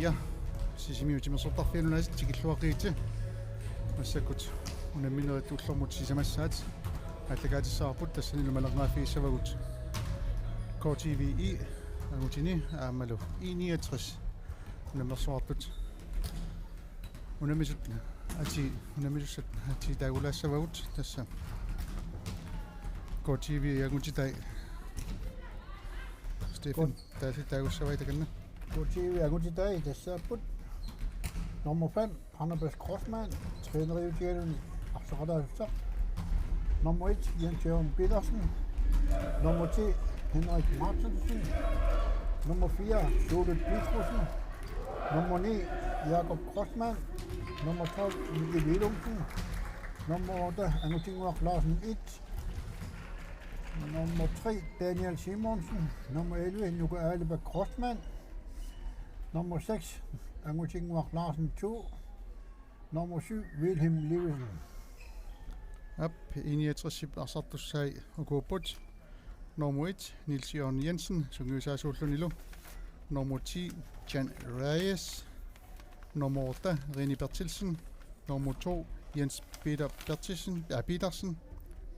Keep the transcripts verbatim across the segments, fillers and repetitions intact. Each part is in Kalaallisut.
Ja, Sisimiut timersortarfiat unaasiit tikilluaqigitsi. Massakkut unamminerit ullormut sisamassaat aallakaatissavagut, tassanilu malerngaaffigissavagut K T V E angutini aammalu I niogtres unammersuartut. Unammisut atii, unammisussat atii taagulaassavagut tassa. K T V angutitai. Stephen, taasi taagussavai takanna. K T V angutitai tassaapput: nummer fem, Barnabas Kreutzmann, træneriutigaluni arsaqataasussaq. Nummer et, Jens Jørgen Petersen. Nummer ti, Henrik Martinsen. Nummer fire, Sule Petrussen. Nummer ni, Jakob Kreutzmann. Nummer tolv, Mikkel Willumsen. Nummer otte, Angutinnguaq Larsen et. Nummer tre, Daniel Simonsen. Nummer elleve, Nuka Alepa Kreutzmann. Nummer seks, Angutinnguaq Larsen to. Nummer syv, Wilhelm Livesen. Aap, I niogtresip arsartussai ukuupput: nummer et, Niels Jørgen Jensen, sungiusaasuullunilu. Nummer ti, Jan Reyes. Nummer otte, Rene Berthelsen. Nummer to, Jens Peter Berthelsen, ja, Petersen.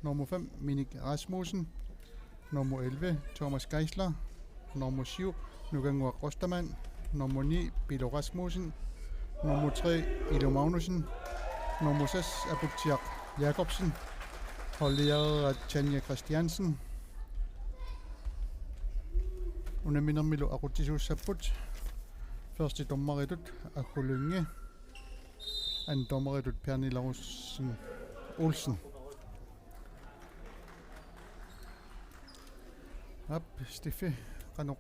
Nummer fem, Minik Rasmussen. Nummer elleve, Thomas Geisler. Nummer syv, Nukannguaq Ostermann. Nummer ni, Pilo Rasmussen. Nummer tre, Ilo Magnussen. Nummer seks, Aputsiaq Jakobsen. Holdleder Tanja Christiansen. Unamminermilu aqutsisuussapput: første dommeritut Aggu Lynge, anden dommeritut Bjarni Laursen Olsen. Aap, Steffi, qanoq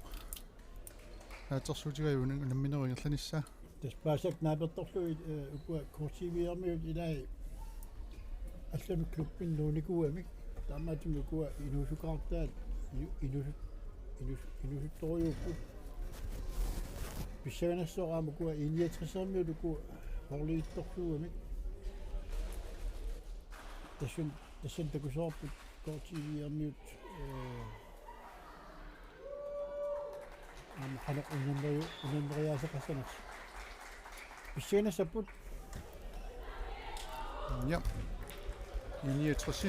naatsorsuutigalugu unamminerup ingerlanissaa? Tassa paasisakka naapertorlugit, eh, ukua K T V-ermiut ilai allanut klubbinut nuunnikuugamik. Taamaattumik ukua inuusukaartaat inu-, inuusut-, inuus-, inuusuttorujuupput. Pissanganassaaq aamma ukua I niogtressermiut ukua holdiittorsuugamik. Tassun-, tassani takusavarput K T V-ermiut, eh, aamma qanoq unammeru-, unammeruseqassanersoq. Pissanganassapput. Ja. I niogtres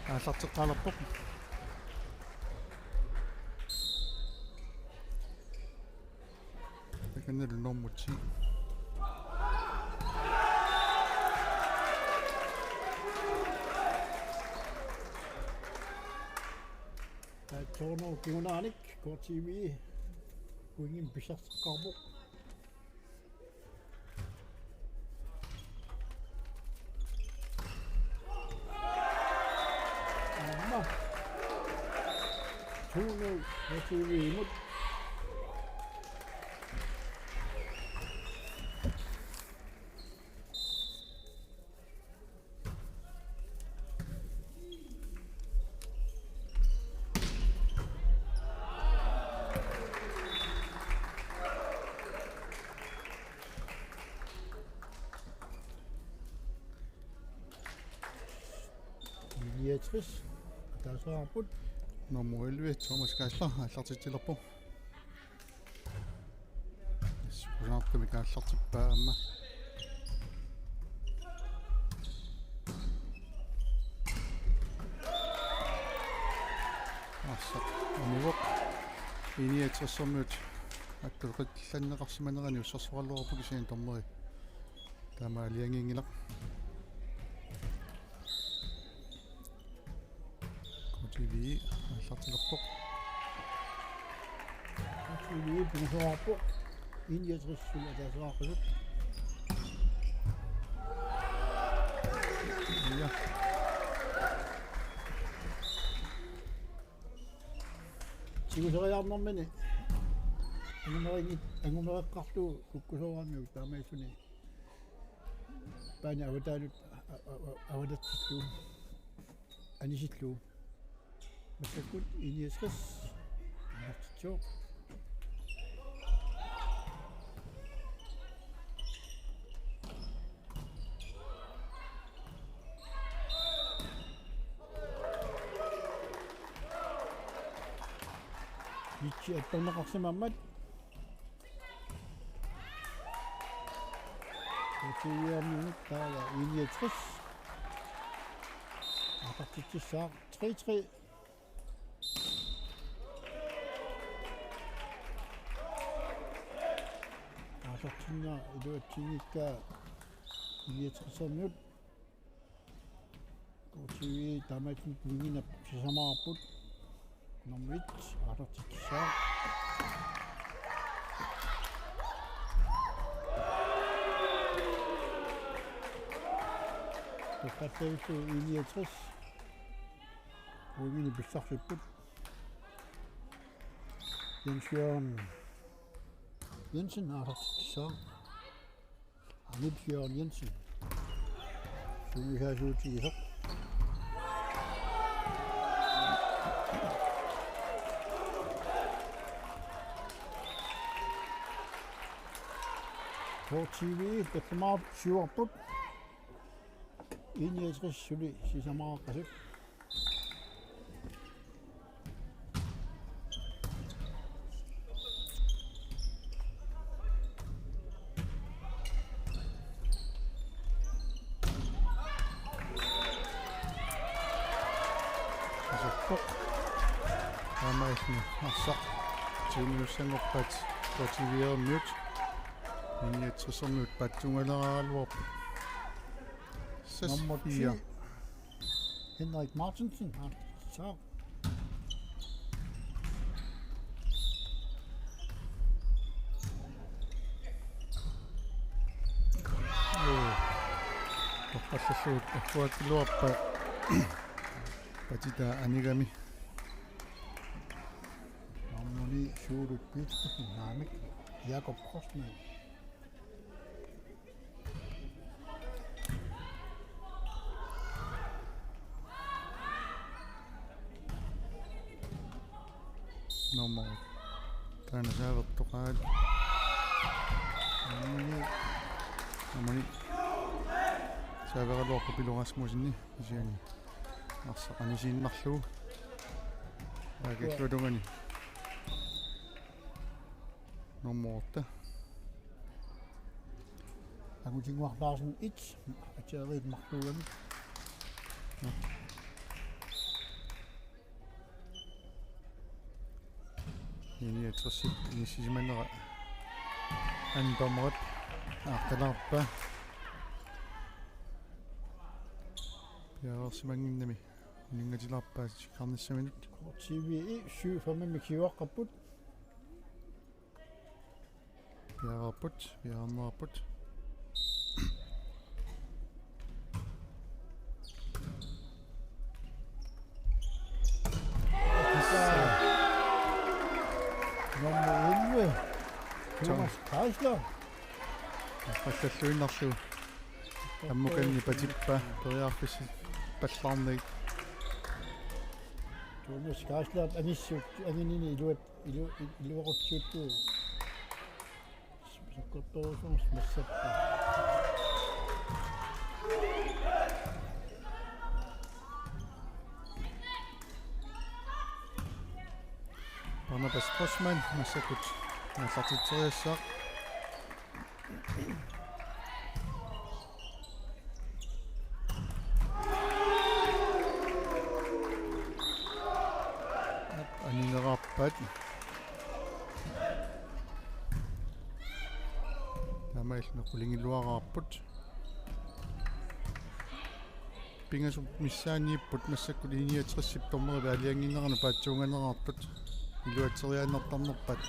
aallarteqqaalerpoq. Takannalu nummer ti. Taava corner kinguneranik K T V pointimik pissarteqqaarpoq. Aamma. To nul K T V-mut. Niogtres. Ataaseqarput. Nummer elleve, Thomas Geisler, aallartitsilerpoq. Yes, kusanartumik aallartippaa aamma. Arsaq univoq. I niogtressermiut attuuqillanneqarsimanerani ussersoqalerpoq kisianni dommeri taama aalajangiinngilaq. K T V aallartilerpoq. K T V pingasoqarpoq. I niogtres suli ataaseqarput. Ja. Tiguseriarnermini angumereqqit-, angumereqqarlugu kukkusooramiuk taamaasilluni. Paani avataanut a-, a-, a-, avatatsillugu. Anisillugu. Massakkut I niogtres. Anisillugu. Itsi attorneqarsimammat. T V R-miunut taava I niogtres. Aallartitsissaaq tre tre. Aallartinneq iluatsinngikkaa I niogtres-ermiut. K T V taamaattumik pointinik sisamaarput. Nummer et, aallartitsissaaq. Toqqallavillugu I niogtres. Pointinik pissarsipput. Jens Jørgen Jensen aallartitsissaaq. Niels Jørgen Jensen. Sungiusaasuutigisoq. K T V tallimaarput syvarput. I niogtres suli sisamaaqqasut. Asorpoq. Aamma ilni arsaq. Tiumiussanngorpat K T V-ermiut. I niogtres-ermiut paatsuungaleraluarput. Nummer ti. Henrik Martinsen. Saaq. Toqqallallugu agguakkiluarpaa patitaa anigami. Nummer ni Sjurut Petersen, naamik, Jakob Kreutzmann. Nummer. Taanna saavertoqaat. Nummer ni. Nummer ni. Saaveraluarpoq Pilu Rasmussenip kisianni arsaq anisiinnarlugu. Aakilluatungani. Nummer otte. Angutinguaq Larsen et, atsiareerluarlugami. I niogtres-ip inissisimanera antormat aartalaarpaa. Piareersimannginnami uninngatilaarpaa sikkarnissaminut. K T V syv fem-imik siuaqqapput. Piareerput, piareerneqarput. Nummer elleve, Thomas Geisler. Aqqallalluinnarlugu. Ammukanni patippaa, periarfissi pallaarnagit. Thomas Geisler anissut anginini iluat Ilu-, ilu-, iluaqutsiuttuuvoq. Sakkortoorujussuarmik massakkut. Barnabas Grossmann massakkut aallartitseriassaaq. Anineqarpat. Taamaalilluni qulingiluaqqaarput. Pingasut missaanniipput massakkut I niogtres-ip dommerip aalajangiinerani paatsuunganeqartut. Iluatseriaannartarnerpat.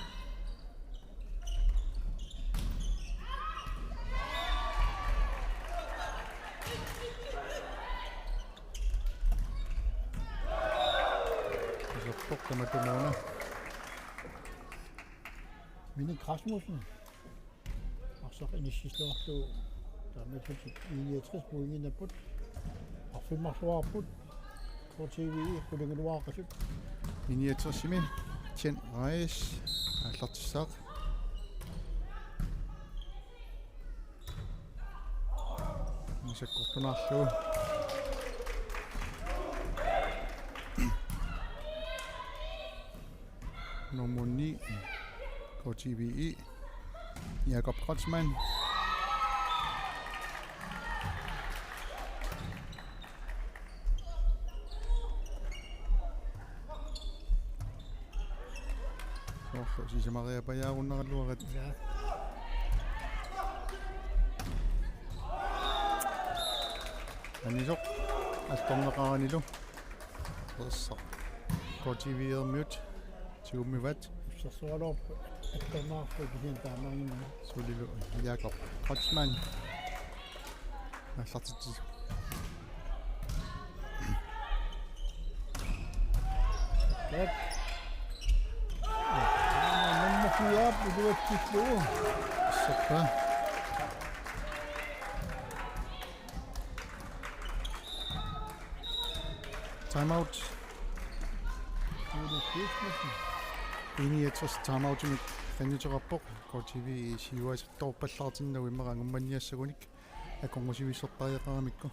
Iserpoq tamatumuuna. Minik Rasmussen. Arsaq inissisilluarlugu taamaattumik I niogtres pointiinnapput. Arfineq-marluarput. K T V qulingiluaqqasut. I niogtres-imi Chen Reis aallartissaaq. Massakkut ortunaarlugu. Nummer ni, K T V-i, Jakob Kreutzmann. Orlu sisamariapajaarunnaraluarat. Ja. Anisoq attorneqaranilu. Tassa. K T V-ermiut tigummivaat. Ussersugaluarpoq attorneqarpoq kisianni taamaanngimmat. Sulilu Jakob Kreutzmann. Aallartitsi. Tap. Nummer fire, iluatsillugu. Soppa. Time out. Iluatsillugu. I niogtres time outimik qinnuteqarpoq. K T V siuaasartorpallaartinnagu immaqa angummanniassagunik. Akornusivissortariaqaramikku.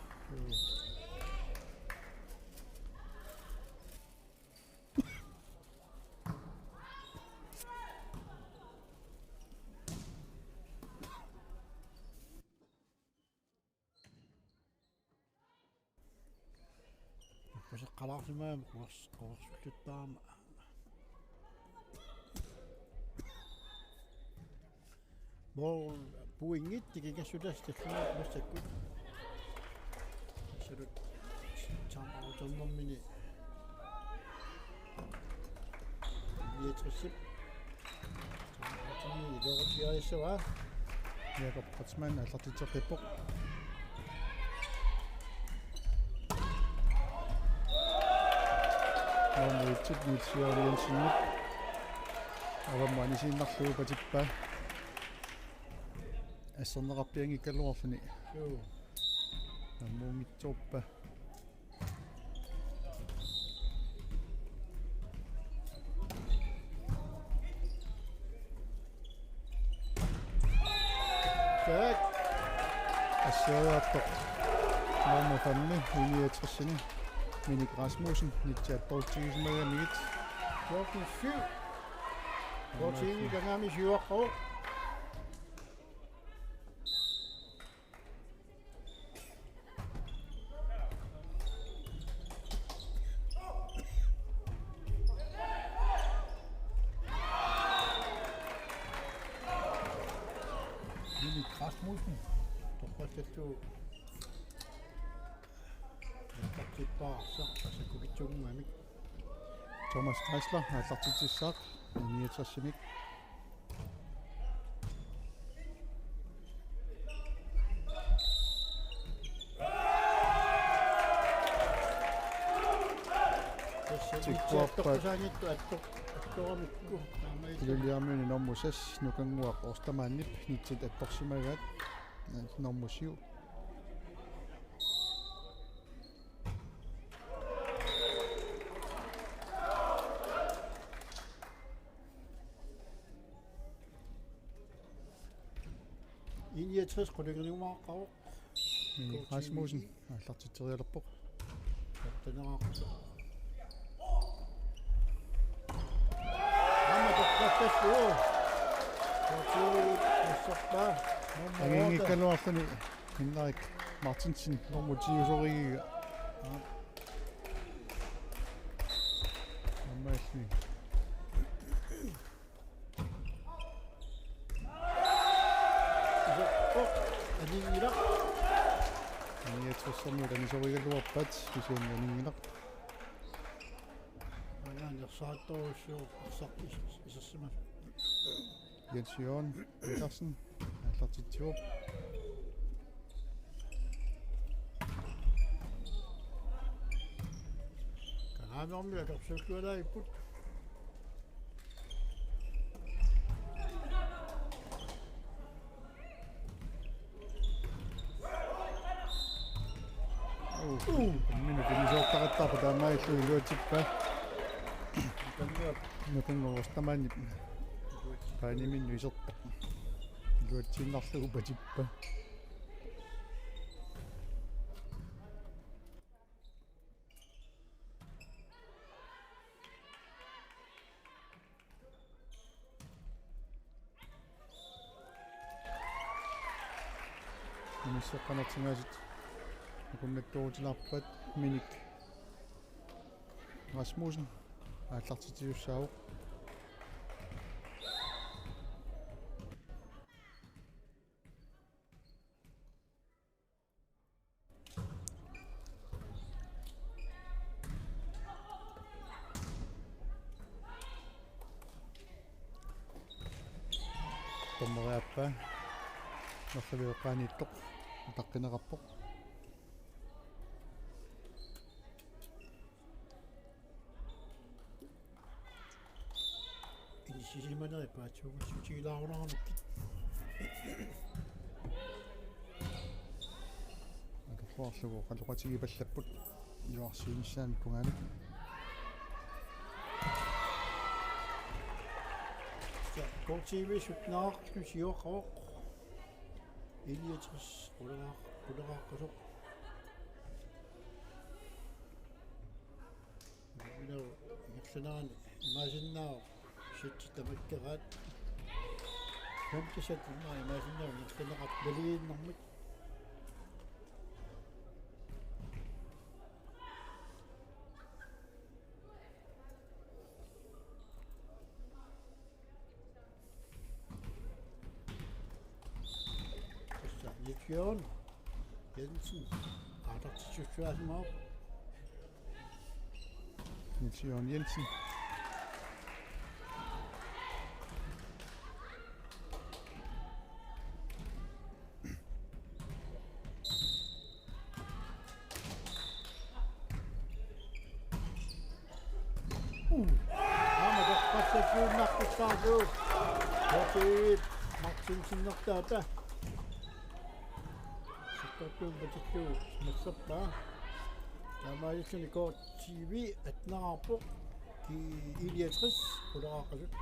Kuseqqalaarsimagami quars-, quarsulluttaarama. Mål pointit tikingassutassat tallimat massakkut. Salut. Time outernermini. Niogtresip. Time outernermini iluaqutigiarissavaa. Jakob Kreutzmann aallartitseqqippoq. Nummer et, Niels Jørgen Jensenip avammut anisiinnarlugu patippaa. Asserneqarpianngikkaluarluni. Juu. Ammuunngitsoorpaa. Taak. Asseriartoq. Nummer femmi, I niogtresini. Minik Rasmussen, nitsi attortigisimagamikkit. Fjorten syv. Fjorten syv, Kangami syvogfyrre. Minik Rasmussen. Torpassallu. Torpassallu. Sakukitsuungamik. Thomas Kreisler aallartitsissaaq niogtresimik. Tikkuarpat. Attoramikku. Ilulissarmiuni nummer seks, Nukannguaq Ostermannip, nitsit attorsimagaat, nummer syv. I niogtres qulingilumaarpara. Minik Rasmussen aallartitserialerpoq. Taneqartoq. Aamma toqqassassuuvoq. Toqqassassuuvoq. Nummer otte. Anginngikkaluarluni Henrik Martinsen nummer ti-usorigiga. Aammaalluni. Iserpoq, aninngilaq. Niogtressermiut anisorigaluarpat kisianni aninngilaq. Aana nersaattorujussuuvoq arsaq is-, isersimasoq. Jens Jørgen Petersen aallartitsivoq. Kangaanermi atorsuullualaagipput. Uu, minut inisoortaqattaarpoq taamaalilluni iluatsippaa. Nukannguaq Ostermannip paaniminnut iserpoq. Iluatsiinnarlugu patippaa. Inisseqqanertingaasut akunnattoorutsilaarpaat. Minik Rasmussen aallartitsisussaavoq. Dommeri aappaa. Marluk eqqaaniittoq. Utaqqineqarpoq. Inissisimaneri paatsuugussutigilaarunaramikkit. Atorluarlugu oqaloqatigipallapput iluarsiinissaanut tungaanut. K T V sytten-aaqqasoq siuaqqavoq. I niogtres Quleqaaq-, Quleqaaqqasoq. Minau ingerlanerani imaasinnaavoq, seks tamakkeraat. Femte sæt imaasinnaavoq ingerlaneqartoq naligiinnermik. Tassa Niels Jørgen Jensen. Aatartitsissuaasimavoq. Niels Jørgen Jensen. Aamma toqqassassuinnartussaarlugu. Martinsen nertaata. Sakkortuumik patillugu nasserpaa. Taamaalilluni K T V atteneraarpoq. Ki-, I niogtres, Quleqaaqqasut.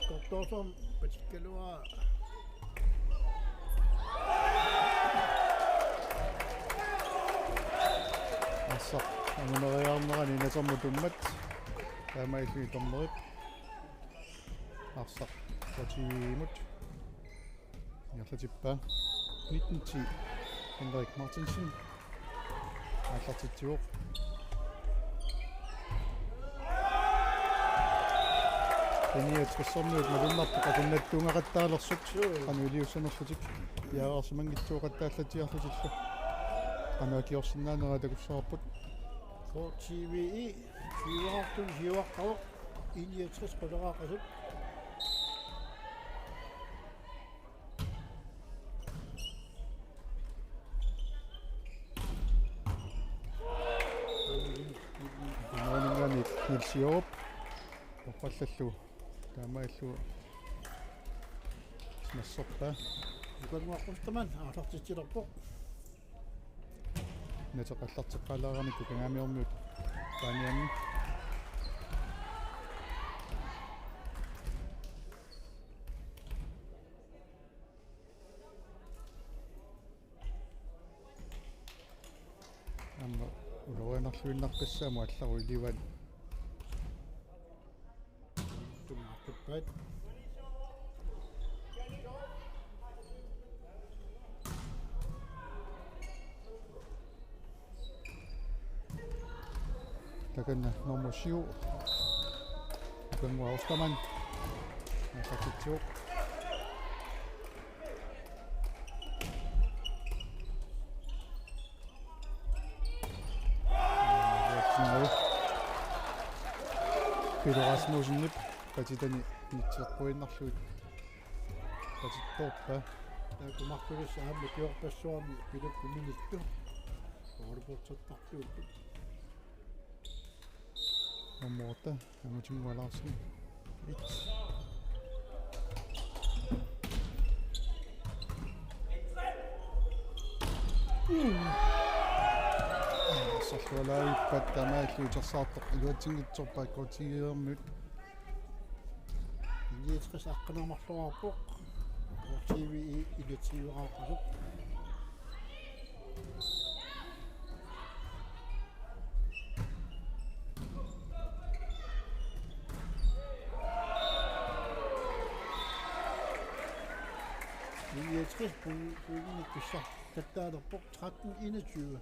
Sakkortuumik patikkaluaa. Arsaq anguneriarnerani natermut tummat. Taamaalilluni dommerip. Arsaq K T V-mut. Ingerlatippaa. Nitten ti. Henrik Martinsen. Aallartitsivoq. I niogtressermiut malunnarpoq akunnattuungaqattaalersut. Qanoq iliussanerlutik. Piareersimanngitsooqattaallatsiarlutillu. Qanoq akiorsinnaanera takussavarput. K T V I, siuaqqavoq, siuaqqavoq. I niogtres Quleqaaqqasut. Nuanningaanniit Niels Jørgen. Toqqallallugu. Taamaalillugu. Nasserpaa. Ukanguaqqustama aallartitsilerpoq. Nateqallarteqqaalaarami Kangaamiormiut. Taanianni. Aamma ulorianarluinnarpassuarnik allaruilivan. Tumaatippaat. Takanna nummer syv. Ukanguaq Ostermann. Aallartitsivoq. Peter Rasmussenip patitani nitseqquinnarlugu. Patittoorpaa. Taakku marlullusi aamma piorpassuarni pilukku minittu. Oorportertarlugu. Nummer otte, Angutinngua Larsen. Et. Sorlualaarippat taamaalillutik itersaartoq iluatsinngitsorpaat K T V-miut. I niogtres aqqaneq-marluarpoq. K T V I iluatsiuaqqasoq. Niogtres point, point pissartattaalerpoq tretten enogtyve.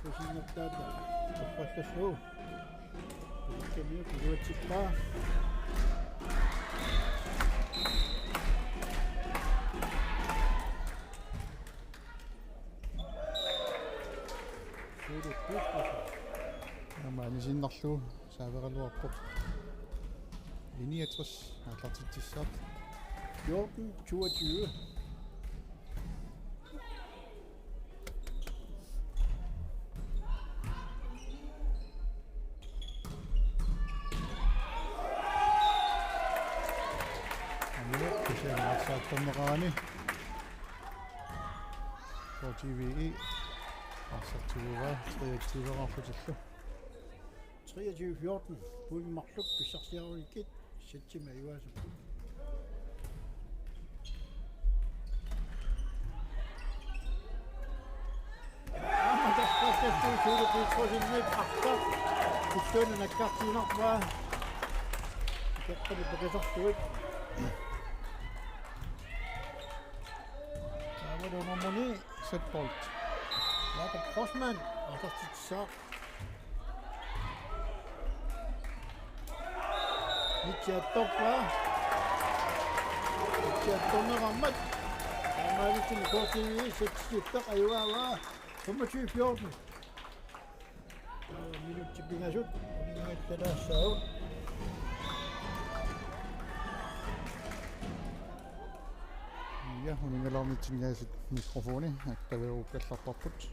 Kuusiinnartaata. Qassassuu. Kemi kuuatsippaa. Suulut kuuatsippaa. Aamma anisinnerlugu saaveraluarpoq. Linje tres aallartitsissaaq. Fjorten toogtyve. Aamma kisianni arsartorneqarani. K T V E arsartiguaa treogtyve-qarlutillu. Treogtyve fjorten. Puimarluk pissarsiarulikkit sætsimik ajugaasut. Aamma tassaassuup suuliqiitsuusinni arta. Kutsuunut nakkartiinnarpaa. Keqqani peqisartuit. Taavalu nummer ni, Seth Bolt. Jakob Forsman, aallartitsissaaq. Nitsiattorpaa. Nitsiattorneqarmat. Taamaalilluni K T V E seksogtyve ajugaavaa. Femogtyve fjorten. Minutsit pingasut. Uninngaatsialaassaaq. Ja, uninngalaarnitsinniaasiit mikrofoni attaveerukkallarparput.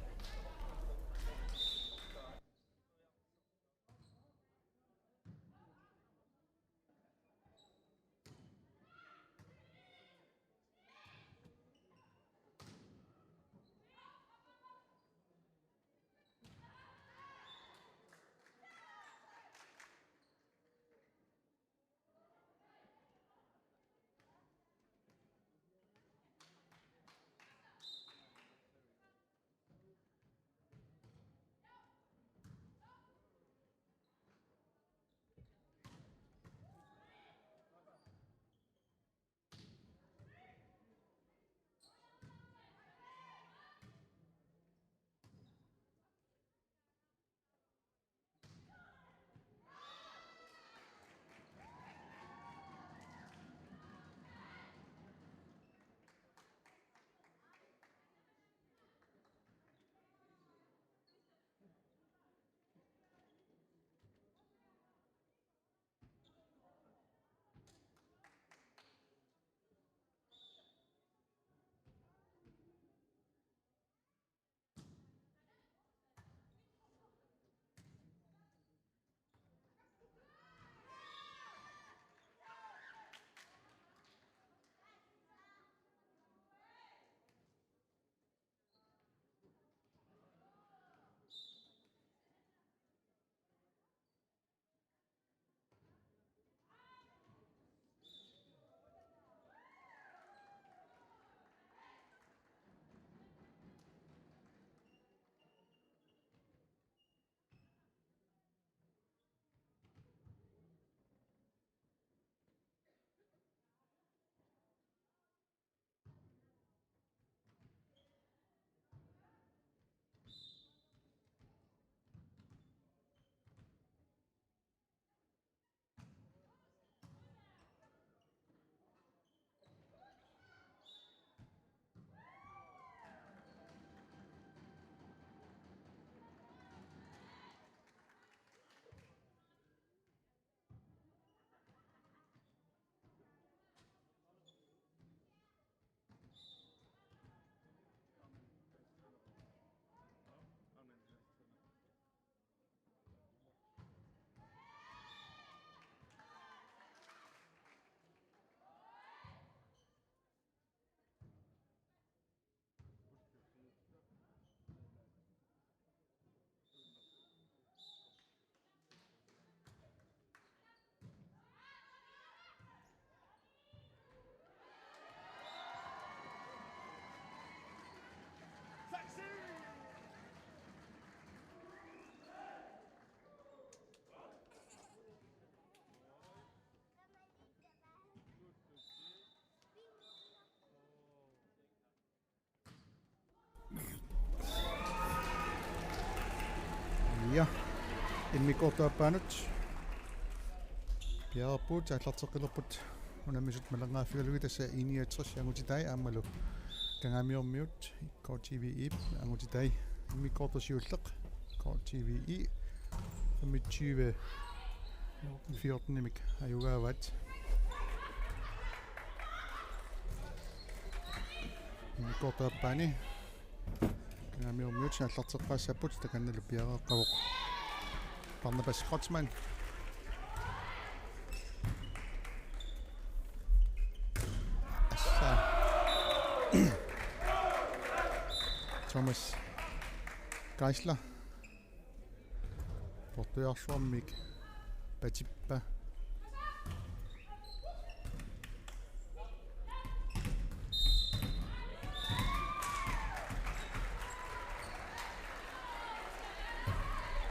Ja. Immikkoortup aappaanut piareerpugut, aallarteqqilerput unammisut malangaaffigalugit, tassa I niogtres Angutitai aammalu Kangaamiormiut. K T V I-p Angutitai immikkoortoq siulleq. K T V I femogtyve fjorten-imik ajugaavaat. Immikkoortup aappaani Kangaamiormiut aallarteqqaassapput, takannalu piareeqqavoq Barnabas Kreutzmann. Assa. Thomas Geisler. Portujarsuarmik patippa.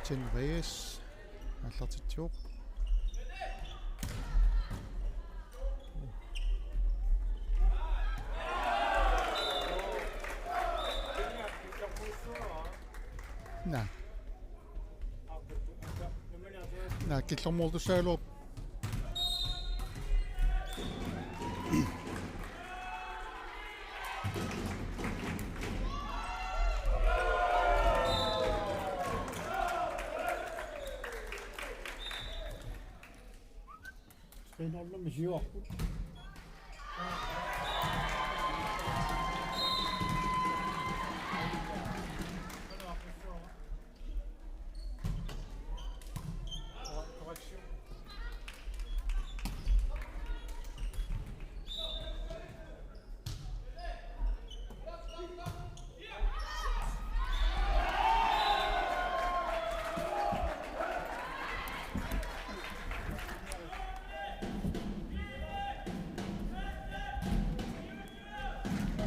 Chen Reyes aallartitsivoq. Naa. Naa, killormoortussaagaluarpoq. Tre nul-imik siuarput.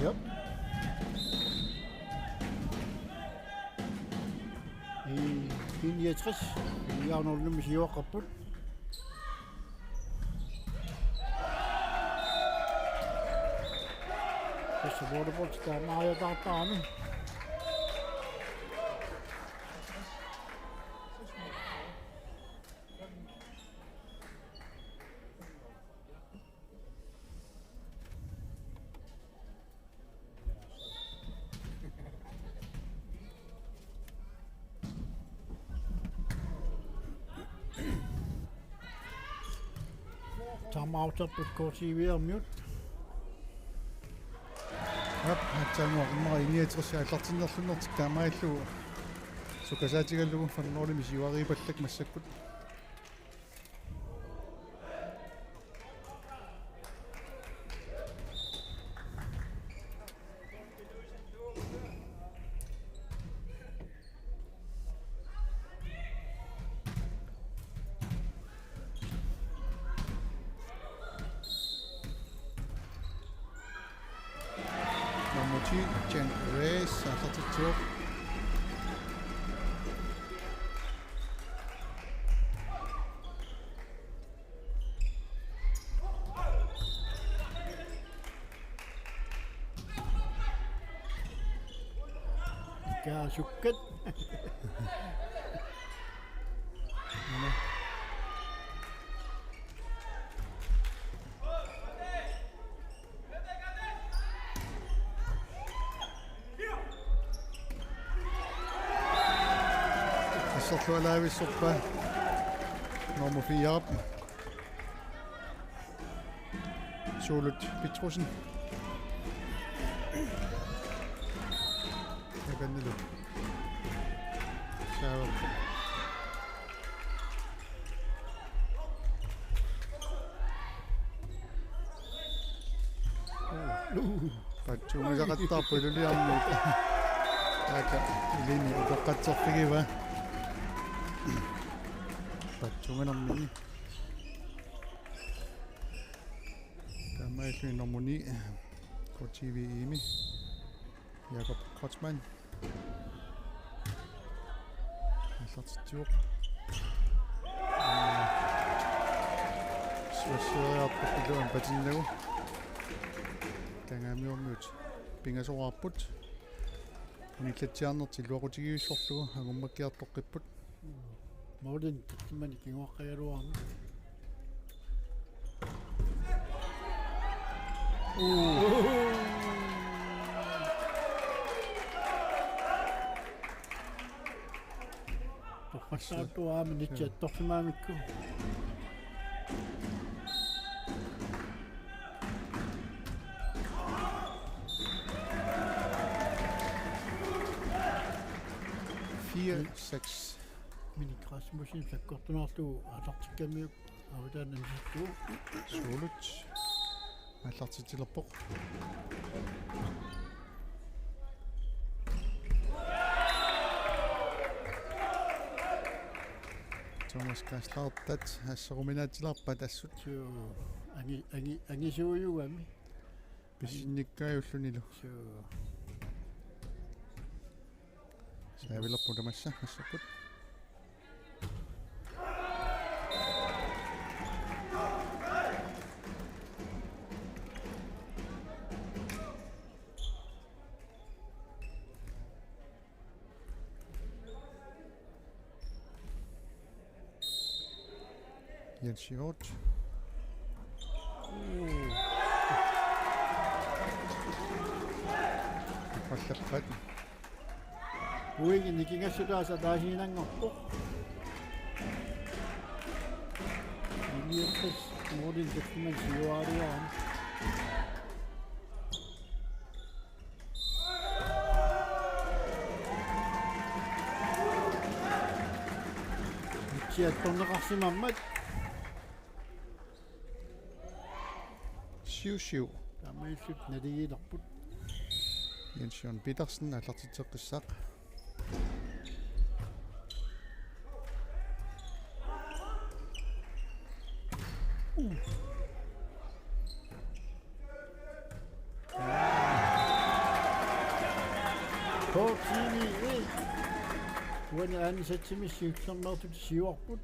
Yep. I, I niogtres. Fire nul-imik siuaqqapput. Tassa volleyball taamaajaataartarami. Timeout-erput K T V-ermiut. Aap, aatsaannguaq immaqa I niogtres aallartinnerlunnertik taamaalillugu sukkasaatigalugu fem nul-imik siuariipallak massakkut. Nummer ti, Jen Reyes, aallartitsivoq. Kaasukkat. Asserlualaavissorpaa nummer fire. Suulut Petrussen. Takannalu. Saava. Patsuungasaqattaarpoq Ilulissarmiut. Taakku ilini utoqqatserfigivaat. Patsuunganermini. Taamaalilluni nummer ni, K T V-imi, Jakob Kreutzmann. Aallartitsivoq. Sivassuariarpoq iluani patinnagu. Kangaamiormiut pingasoraarput. Unillatsiarnertik iluaqutigivissorlugu angummakkiartoqqipput. Målin tatimani kinguaqqagaluarami. Toqqassaartuaami nitsi attorsimagamikku. Fire seks. Minik Rasmussen sakkortunerlugu aallartikkamiuk avataani ansiittugu. Suulut. Aallartitsilerpoq. Thomas Geislertap asseruminaatsilerpat assut. Suu, angi-, angi-, angisuujugami. Pisinnikkaajullunilu. Suu. Saavilerput tamassa massakkut. Jens Hjort. Uu. Qallerpat. Uingi nikingassutaasa taasiinanngorpoq. Niuertas Morten Kjærman siuariaan. Nitsi attorneqarsimammat. Syv syv. Taamaalillutik naligiilerput. Jens Jørgen Petersen aallartitseqqissaaq. K T V E. Uani anisatsimik siullermeertut siuarput.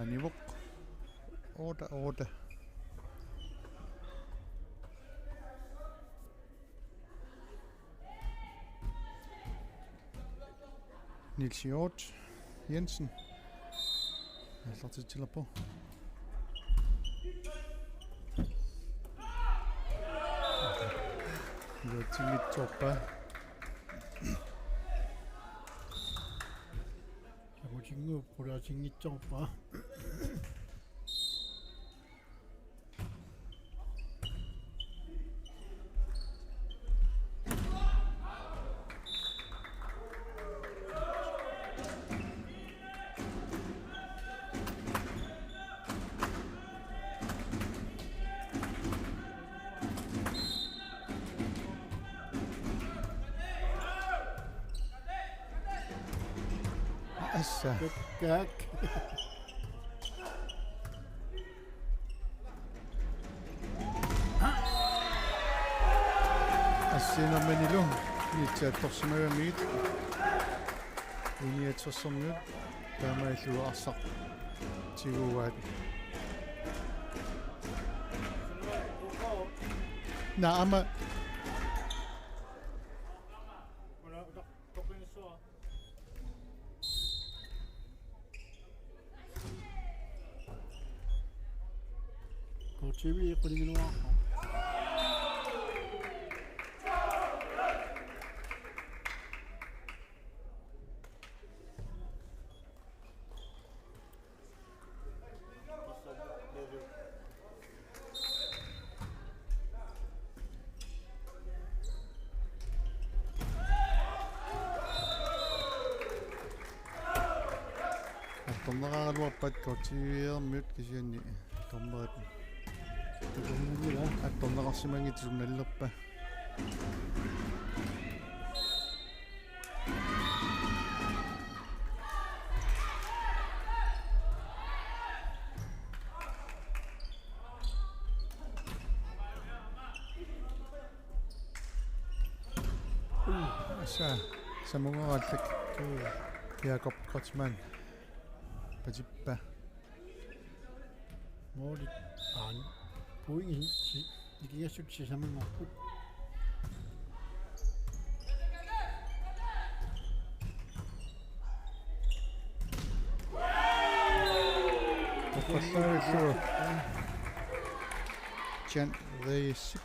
Anivoq. Otte otte. Niels Hjort Jensen. Aallartitsilerpoq. Iluatsinngitsoorpaa. Samutinnguup qulaatinngitsoorpaa. Assa. Kak. Assiinerminilu nitsi attorsimagamigit. Iniatsorsormiut taamaalillutik arsaq tiguaat. Naama. K T V qulingiluaarpoq. Attorneraraluarpat K T V-ermiut kisianni dommerit. Dommerit, ja. Attorneqarsimanngitsut nallerpa. Assa, samungaaralak. Jakob Kreutzmann. Patippa. Målit aan. Pointit si-, nikingassutsit sisamanngorput. Upassaavillu. Jan Reisip.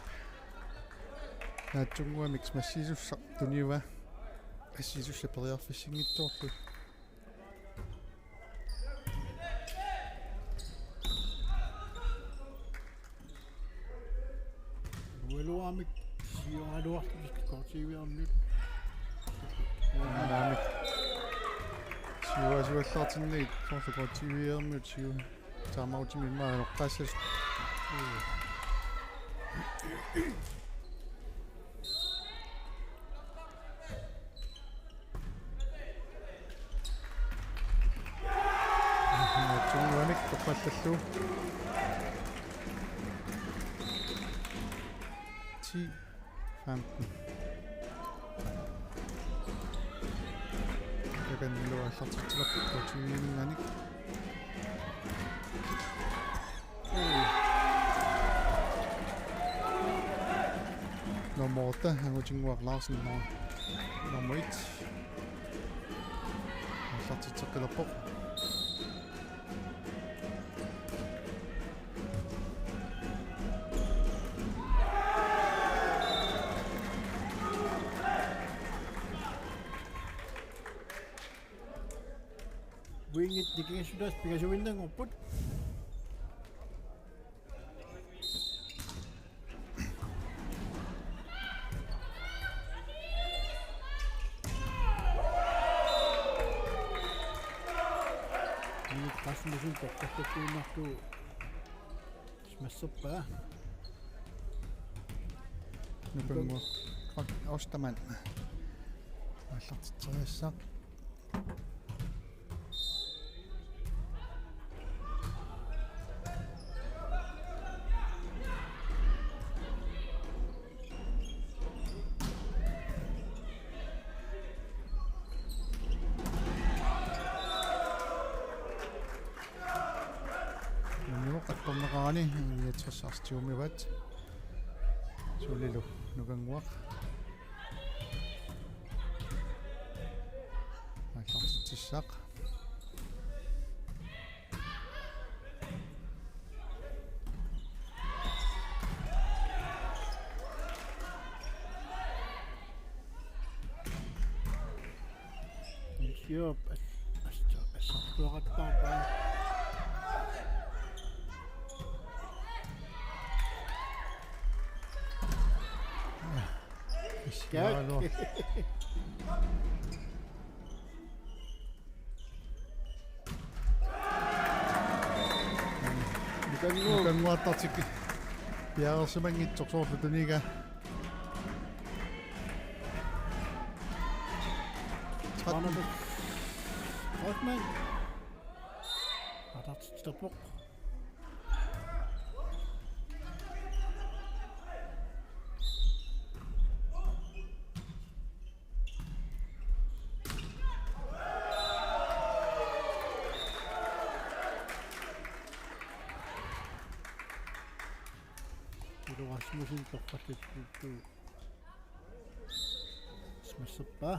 Naatsunnguamik massisussaq tuniva. Assisussaq periarfissinngitsoorlu. Ualuaamik sioraluartut K T V-ermiut. Ualuaamik. Siua siuallaartinnagit soorlu K T V-ermiut siu. Timeoutimi immaqa anoqqaassasut. Naatsunnguamik toqqallallugu. Ti femten. Takanna aallartitsilerput K T V-minngaanniit. Nummer otte, Angutinnguaq Larsen, nummer, nummer et. Aallartitseqqilerpoq. Pointit nikingassutaat pingasuinnanngorput. Rasmussen toqqartuinnarlugu smasserpaa. Nukannguaq. Ostamann. Aallartitseriassaaq. Unnuup qattorneqarani I niogtres arstiumivat. Sulilu Nukannguaq. Aallartitsissaaq. Ilsiop as-, as-, assartuaqattaarpaa. Issialu. Nukannguaq. Nukannguartartik piareersimanngitsoq soorlu tuniga. Barnabas Hoffmann. Aallartitserpoq. Ilo Rasmussen toqqartuinnarlugu smasserpaa.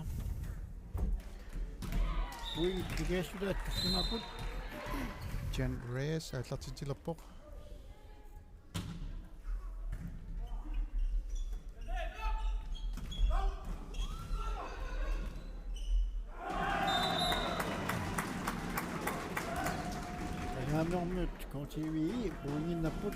Ui, nikingassutaat tassuunaappoq. Jan Reyes aallartitsilerpoq. Angaanermiut K T V pointinnapput.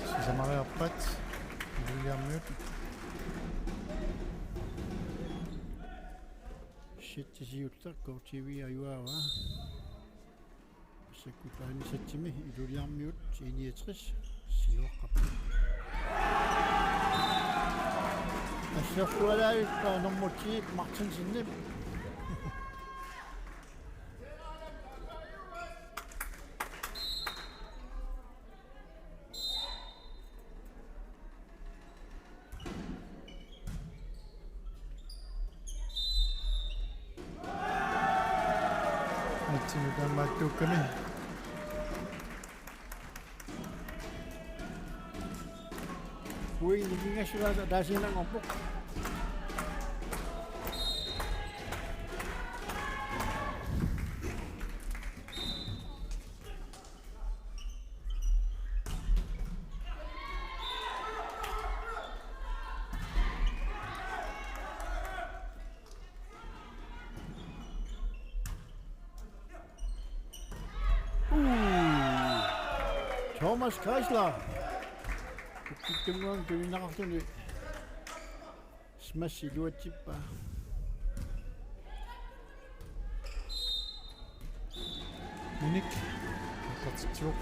Sisamariarpat Williamiut. Sittisiullaq K T V ajuaavaa. Sakkup aanisatsimi Ilulissarmiut I niogtres siuaqqapput. Assersualaavippa nummer ti Martinsenip. Taamaattuukkami. Uingi nikingassulaata taasiinnanngorpoq. Uu. Thomas Geisler. Kukkunnguaq tuinnaqarluni. Smash iluatsippaa. Minik. Aallartitsivoq.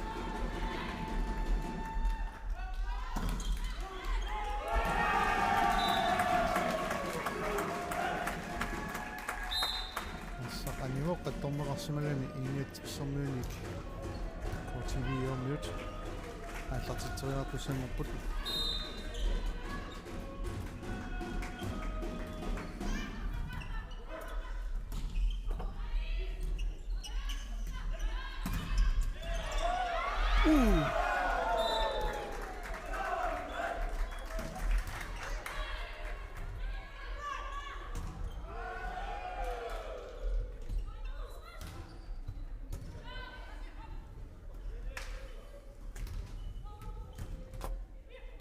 Arsaq anivoq qattorneqarsimalani iiniatsissormiunik. K T V-ormiut. Aallartitseriartussanngorput.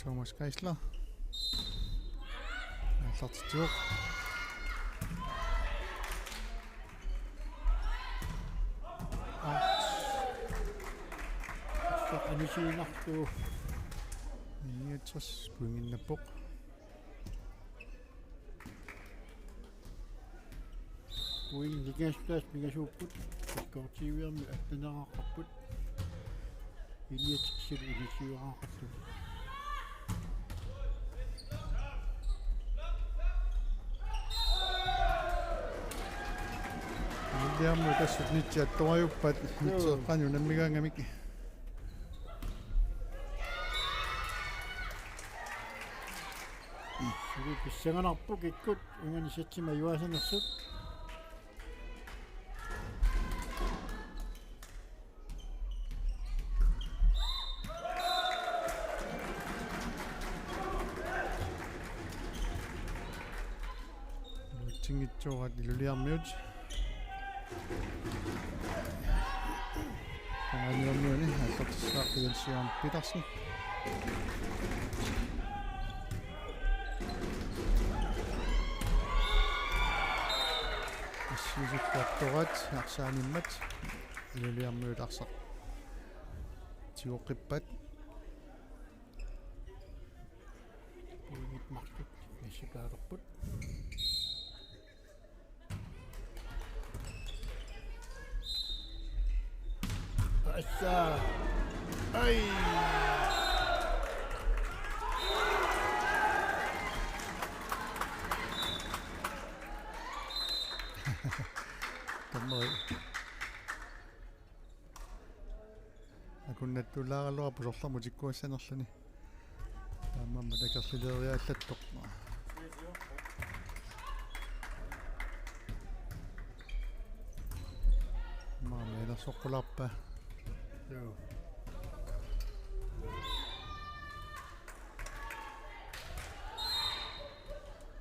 Thomas Geisler. Aallartitsivoq. Arsaq anisiinnarlugu. Niogtres pointinnappoq. Uingi nikingassutaasa pingasuupput. K T V-ormiut atteneqarput. Iiniatsissilu inisivaqarput. Iiniatsissilu tassa nitsi attuariuppat. Joo. Nitsi qanoq unammigaangamik. Suli pissanganarpoq kikkut unganissatsima iuaasanersut. Iluatsinngitsooraat Ilulissarmiut. Kangaamiormiuni aallartissaaq Jens Jørgen Petersen. Assigisikkuartoraat arsaanimmat Ilulissarmiut arsaq tigoqqippaat. Pointit marluk nassataalerput. Assa. Ai. Dommeri. Akunnattuulaaraluarpoq sorlermut tikkuassanerluni. Taamaammat akerlileeriallattoq. Maani ilersoqqulaarpaa. Joo.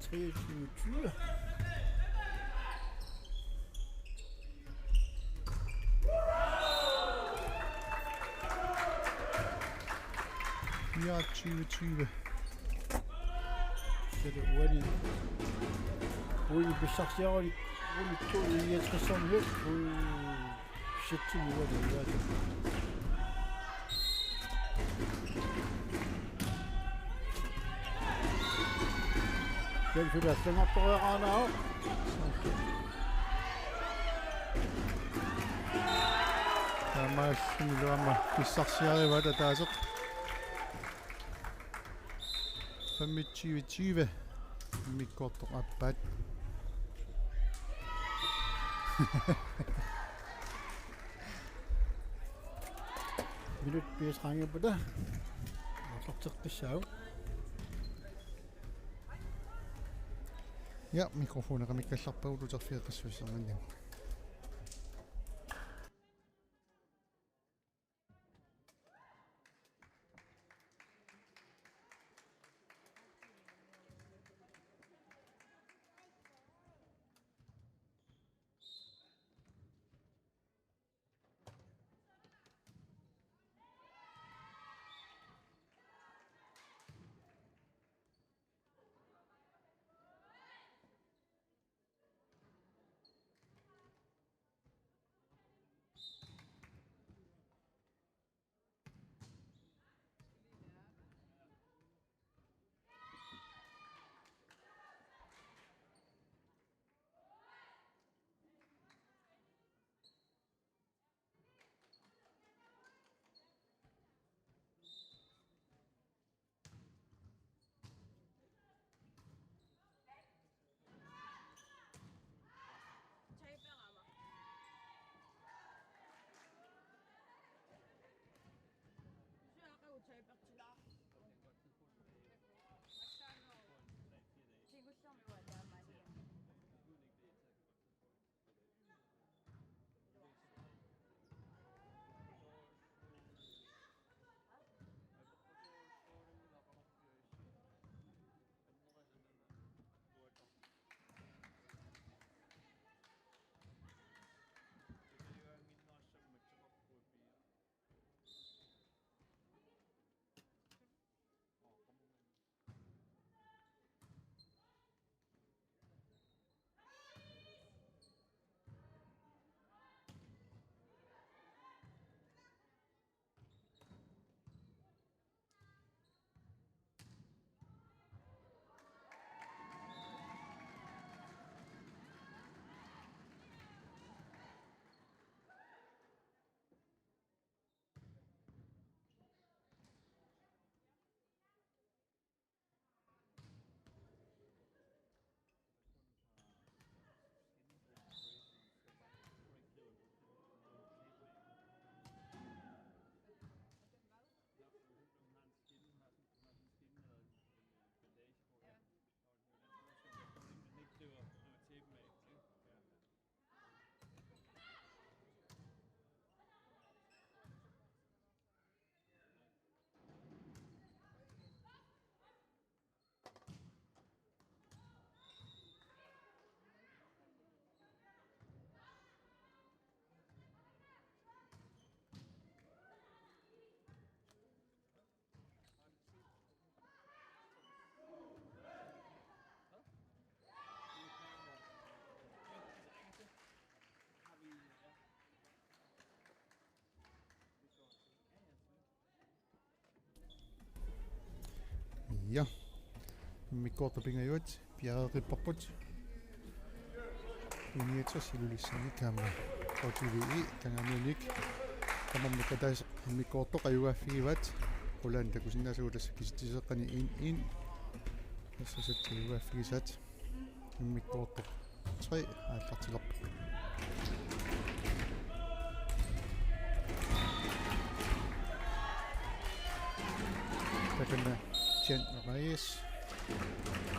Treogtyve tyve. Fireogtyve tyve. Så er det uani. Uani pissarsiarani. Uani to niogtres. Uani. Shit, to uani. Den fylder fem op på rørene. Taamaasilluni iluamik pissarsiarivaat ataaseq. Femogtyve tyve. Immikkoortoq aappaat. Minut piisaqanngippoq. Aallarteqqissaagut. Ja, mikrofoni qamikkallarpagut uterfigeqqissuisarninnginnami. Ja. Immikkoortoq pingajuat piareeqqipparput. I niogtres Ilulissani kaamma. K T V E Kangaamiunik. Tamarmik ataaseq immikkoortoq ajugaaffigivaat. Qulaani takusinnaasagut tassa kisitsiseqqani en en. Tassa seks ajugaaffigisaat. Immikkoortoq tre aallartilerpoq. Takanna Jan Reyes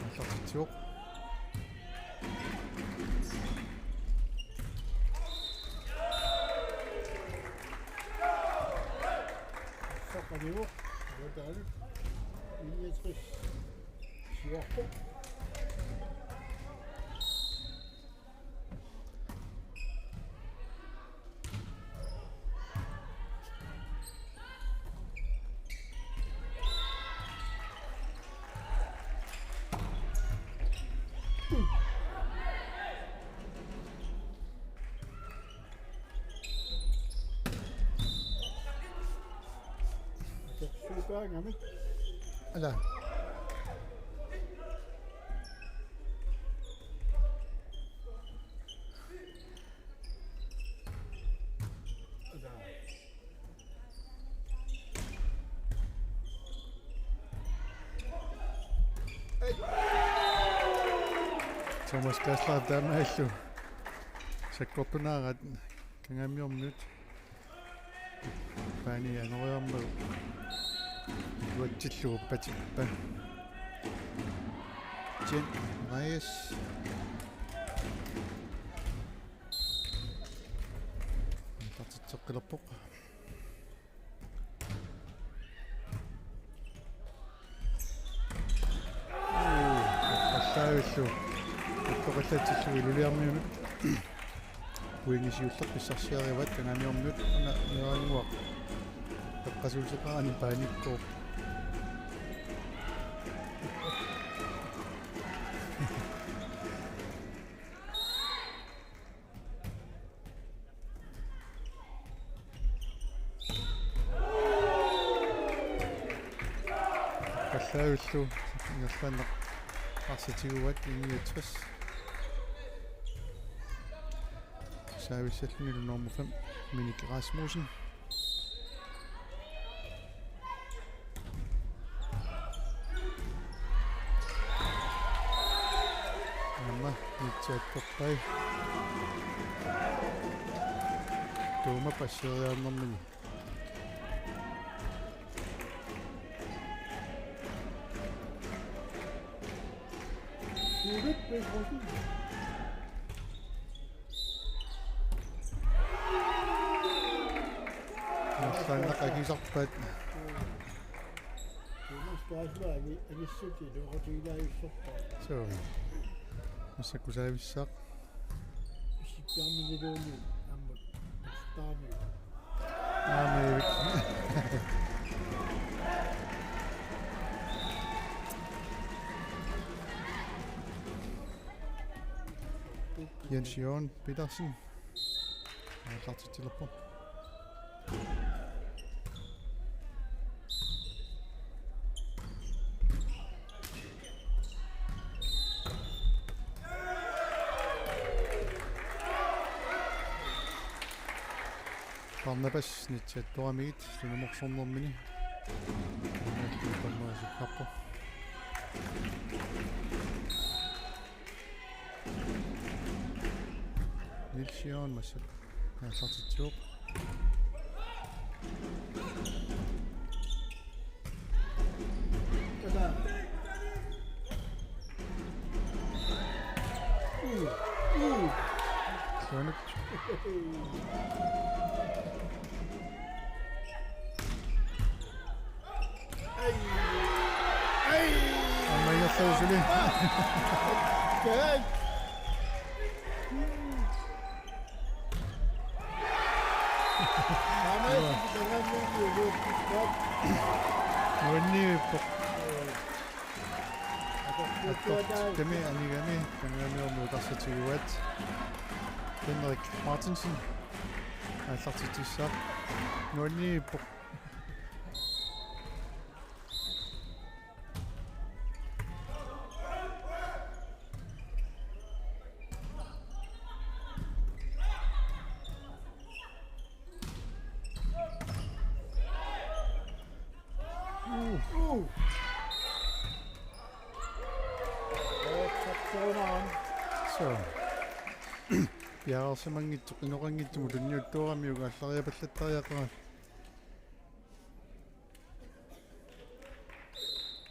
aallartitsivoq. Saqqanivoq. Uatalu. Niogtres. Siorpoq. Atorsuukaangami. Ala. Thomas Geisler taamaallu sakkortunaaraat Kangaamiormiut. Paani anoriarmagu iluatsillugu patippa. Jen Reyes. Aallartitseqqilerpoq. Uu, aqqallaavillugu. Attoqallatsillugu Ilulissarmiunut. Uingi siulleq pissarsiarivaat Kangaamiormiut una niorannguaq. Eqqasuuseqarani paanikkuuvoq. Aqqallaavillugu ingerlaannaq arsaq tiguaat I niogtres. Servicellunilu nummer fem, Minik Rasmussen. Aamma nitsaattorpai. Tuuma passeriarnermini. Massakkut akisarpaat. Massakkut akisarpaat. Suu. Massakkut saavissaaq. Isikkiarminiluunniit aamma. Taami. Aamma. Jens Jørgen Petersen. Aallartitsilerpoq. Barnabas nitsaattoramigit tunumoorsornermini. Barnabas. Niels Jørgen massakkut aallartitsivoq. Suanut. Ai. Ai. Aamma ingerlausuli. Kai. Aamma. Nuanniippoq. Attortitami anigami Kangaamiormiut arsaq tiguaat. Henrik Martinsen aallartitsissaaq. Nuanniippoq. Soorunami. So. Piareersimanngitsoq inoqanngitsumut tunniuttuaramiuk aallariapallattariaqarami.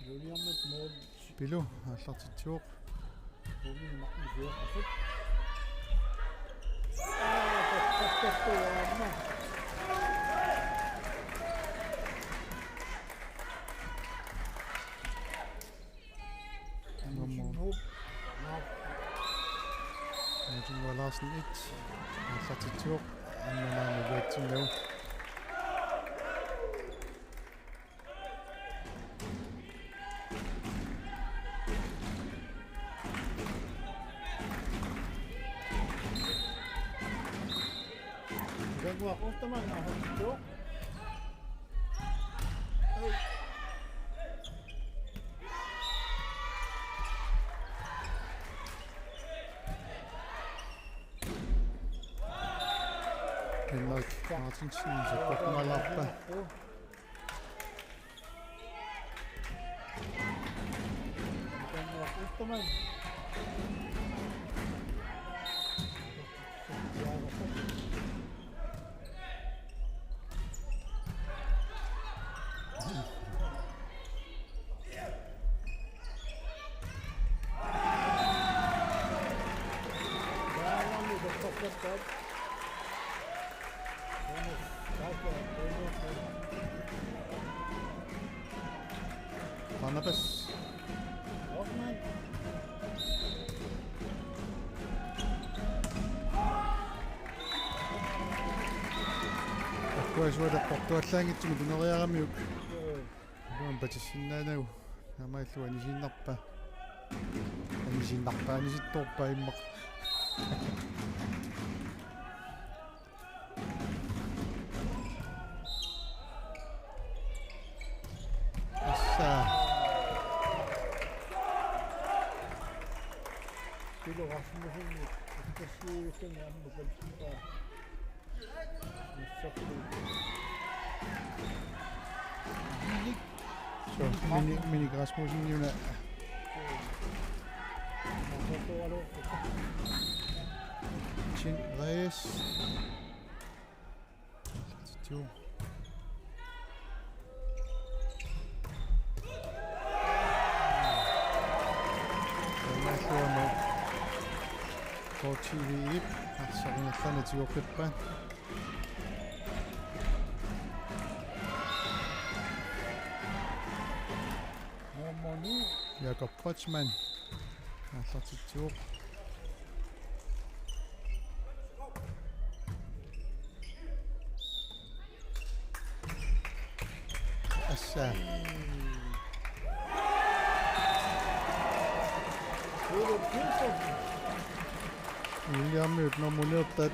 Juliamit mål. Pilu aallartitsivoq. Målimi Martin Fjørtoft. Nummer. Martin Larsen et. Aallartitsivoq. Anna Maanna Løtsinau. Jaguar Ostermann har holdt på. Henrik Martinsen, så godt, man har lagt. Barnabas. Akkuasuata portuallaanngitsumik tuneriaramiuk. Nuan patissinnaanagu. Naamaallu anisiinnarpa. Anisiinnarpa, anisittoorpa immaqa. Assa. Pilo Rasmussen, Rasmussen, aamma kalpaa. So, Mini, Mini Rasmussen, Juna. Chin Reyes. Tio. Taamaasilluni K T V-ip arsaq ingerlaneq tigorpippaat. Jakob Kreutzmann. Aallartitsivoq. Assa. Williamip nummer neertat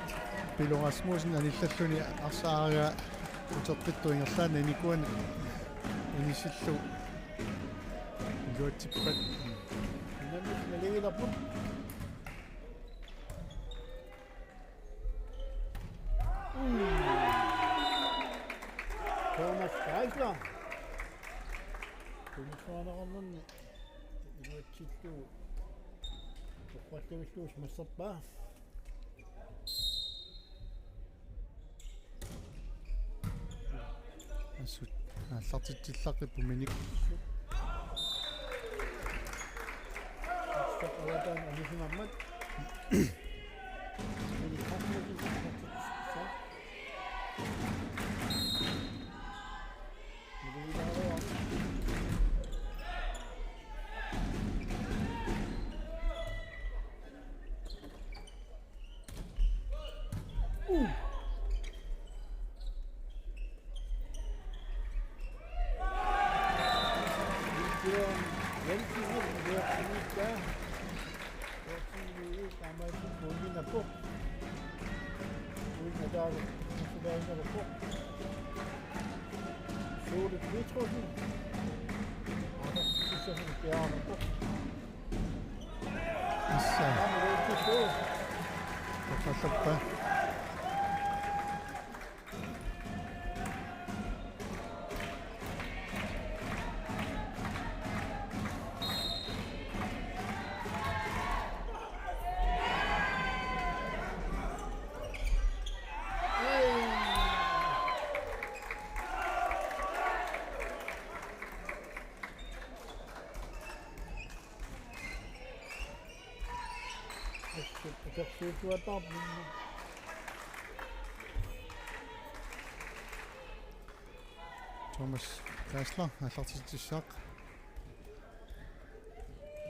Pilo Rasmussen anillalluni arsaq aagaa utertittoq ingerlaannaq inikuanut inisillugu iluatsippat. Unammis naligiilerput. Thomas Geisler. Tunngavigaluarluni iluatsillugu toqqarluarlugu massappaa. Assut aallartitsillaqqippoq Minik. Assut avataan anisimammat. Minik Rasmussen aallartitsissaa. Suulik Petrussen. Aallartitsissasoq piareerpoq. Assa. Aamma Petrussen. Toqqarlappa. Utersuutuataarput. Thomas Geisler aallartitsissaaq.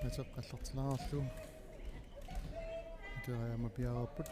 Ateq aallartilaarlugu. Iteriama piareerput.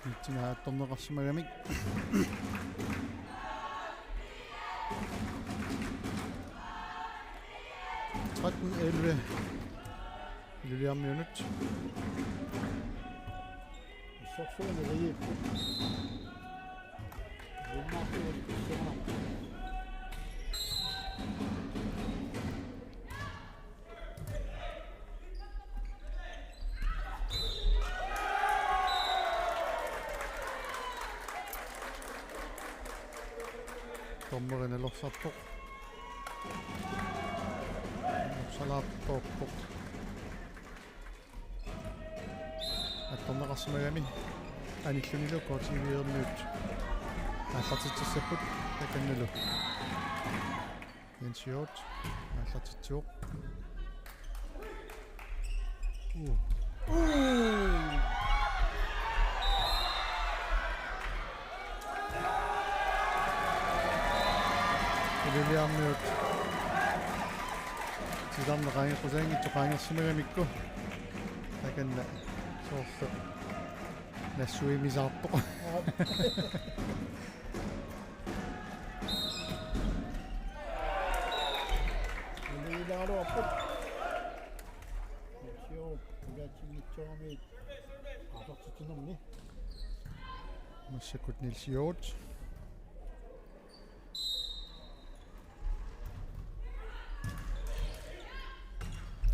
Itsinga attorneqarsimagamik. Tretten elleve. Ilulissarmiunut. Issorsuarmi riipput. Ilummartuut issorsuarmi. Dommeri nalorsarpoq. Nalorsallaarpoq. Attorneqarsimagami anillunilu K T V-ermiut aallartitsissapput takannalu. Jens Hjort aallartitsivoq. Uu. Uu. Ilulissarmiut. Titarneq qaangeqqusaanngitsoq qaangersimagamikku. Takanna soorlu nassuimisaarpoq. Aap. Ilulissarmiut. Sio, pulaatsinngitsooramiit. Qasortitsinermi. Massakkut Niels Hjort.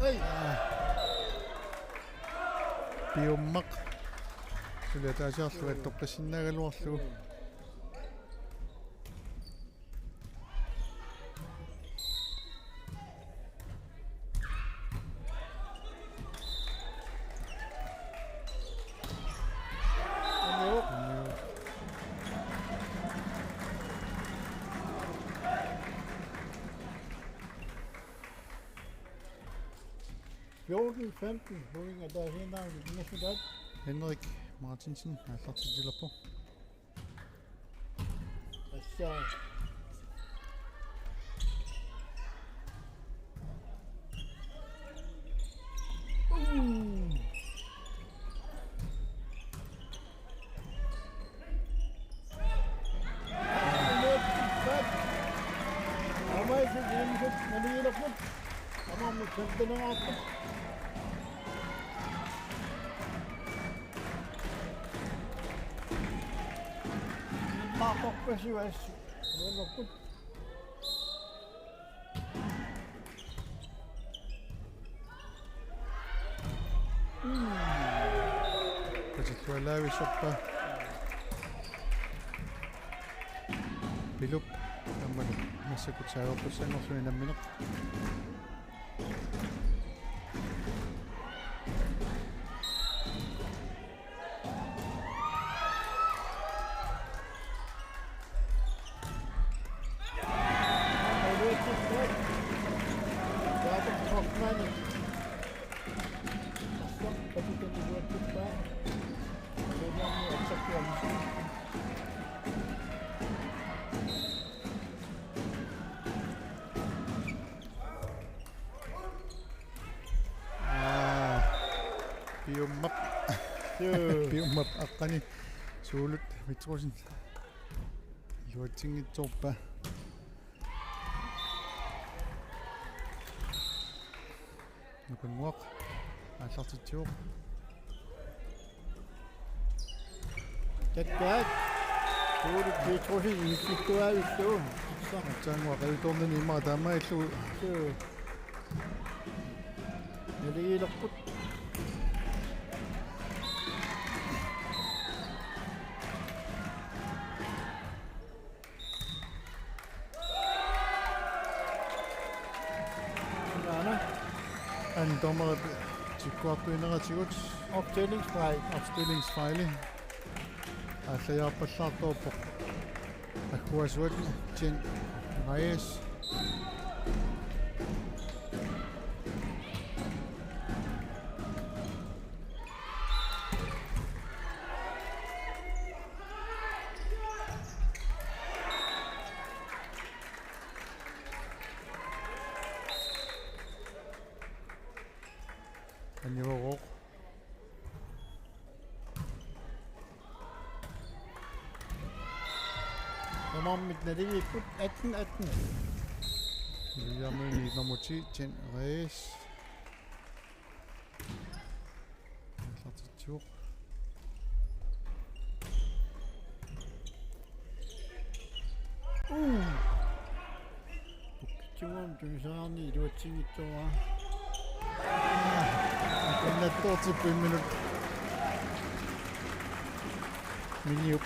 Ai. Piummaq. Suli ataasiarlugu attorpassinnaagaluarlugu. Fjorten femten, Høvsing ataasiinnarmik, Niels Medal. Henrik Martinsen aallartitsilerpoq. Assa. Maakkorpasiuas. Nuannerput. Patillualaavissappa. Pilup aammalu massakkut saavarpassanngorluni nammineq. Aa, Piummap. Juu. Piummap aqqani Suulut Mitrusin iluatsinngitsoorpaa. Nukunguaq aallartitsivoq. Takkaat. Ole Petrussen inisittuavillu. Aatsaannguaq qajutoornani immaqa taamaalillugu. Suu. Naligiilerput. Aana. Anden dommer tikkuartuineratigut. Opstillingsfejl. Opstillingsfejli. Aallajaarpallaartoorpoq. Agguasuat Jen Reyes. Anniveroq. Tamarmik naligiipput atten atten. Williamini nummer ti, Jen Reyes. Aallartitsivoq. Uu. Pukkitsivuan tunisariarni iluatsinngitsoorpaa. Akunnattoortippoq imminut. Miniup.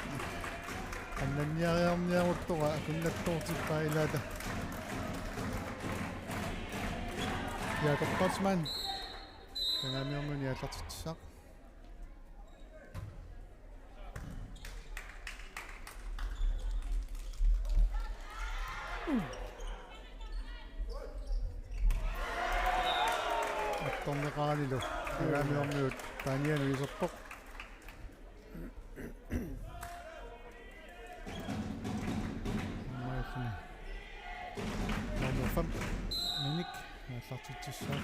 Annanniariarniaruttoq akunnattoortippaa ilaata. Jakob Kreutzmann. Kangaamiormiunit aallartitsissaaq. Attorneqaranilu. Kangaamiormiut Panianut iserpoq. Aamma nummer fem, Minik, aallartitsissaaq.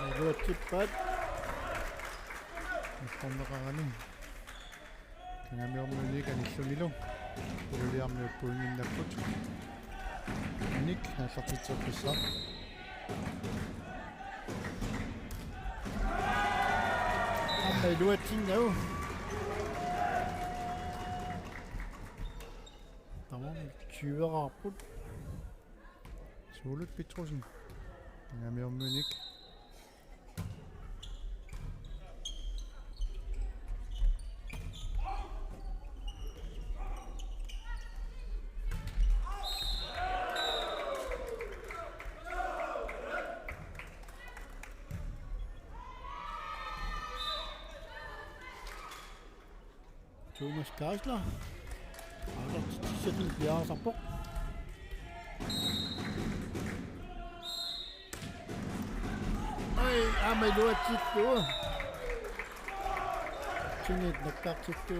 Iluatsippaat. Attorneqarani. Kangaamiormiunit anillunilu. Ilulissarmiut pointinnapput. Minik aallartitseqqissaaq. Aamma iluatsinnagu. Tamarmik tyveraarput. Suulut Petrussen. Kangaamiormiunit. Thomas Geisler. Aallartitsissatut piareersarpoq. Ai, aamma iluatsittu. Tunit nakkartittu.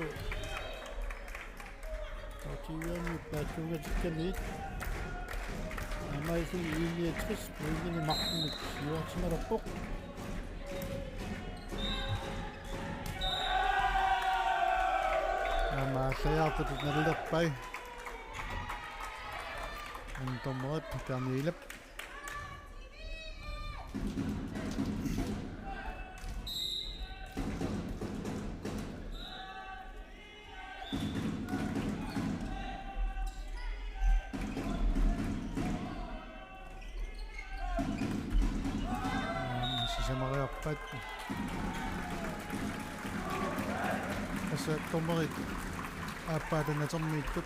Tautiviani paatsuungatikkanik. Aammaasiit I niogtres pointinik Martinip siuarsimalerpoq. Aamma aallajaartutut nalilerpai. Anden dommerit Bjarne Ilep. Sisamariarpaat. Tassa dommerit aappaata natermiittut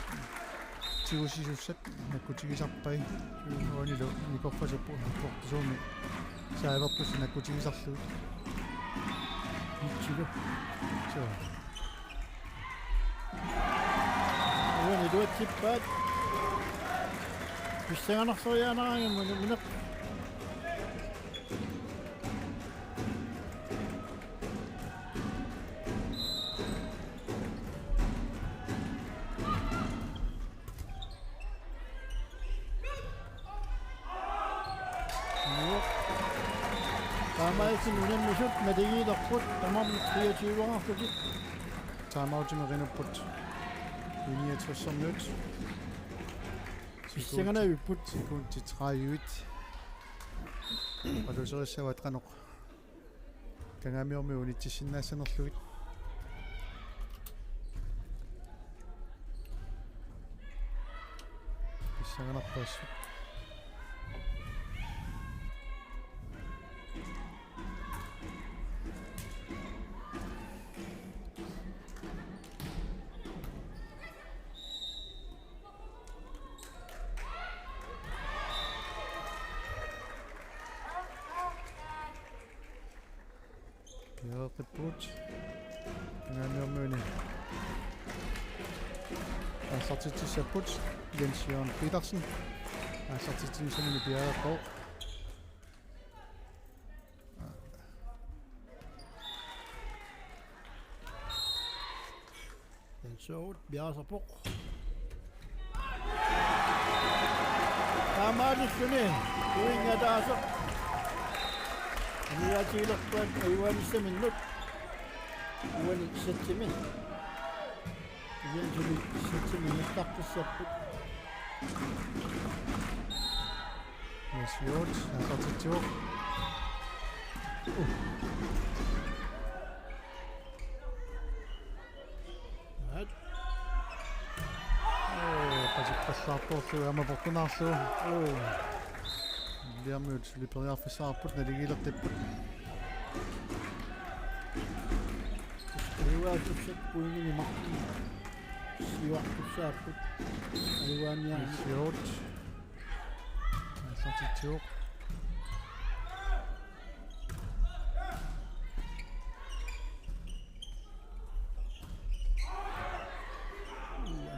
tigusisussat nakkutigisarpai. Uanilu nikorfasuppu kortisuumi saavertussat nakkutigisarlugit. Mitsilu. Suu. Uani iluatsippaat. Pissanganarsoraangaangamut mineq. Taamaalilluni unammisut naligiilerput tamarmik fireogtyveqarlutik. Timeoutimik qinupput. I niogtresermiut. S Pissanganaavipput. Sekundit tredive. Paluserissavaat qanoq Kangaamiormiut unitsissinnaassanerlugit. Pissanganarpoq assut. Piareerput. Kangaamiormiuni aallartitsissapput. Jens Jørgen Petersen aallartitsinissamini piareerpoq. Jens Jørgen piareersarpoq. Taamaalilluni pointi ataaseq aniatigilerpaat ajugaanissaminnut. Uani settimi. Uani settimi nallartissapput. Yes, Jens, aallartitsivoq. Uh. At. Ee, pasippallaartorlu aamma portunaarlu. Oo. Williamiut suli periarfissaqarput, naligiilertipput. Ajugaasussat pointini marluk siuartussaapput. Ajugaaniarmi. Siut. Aallartitsivoq.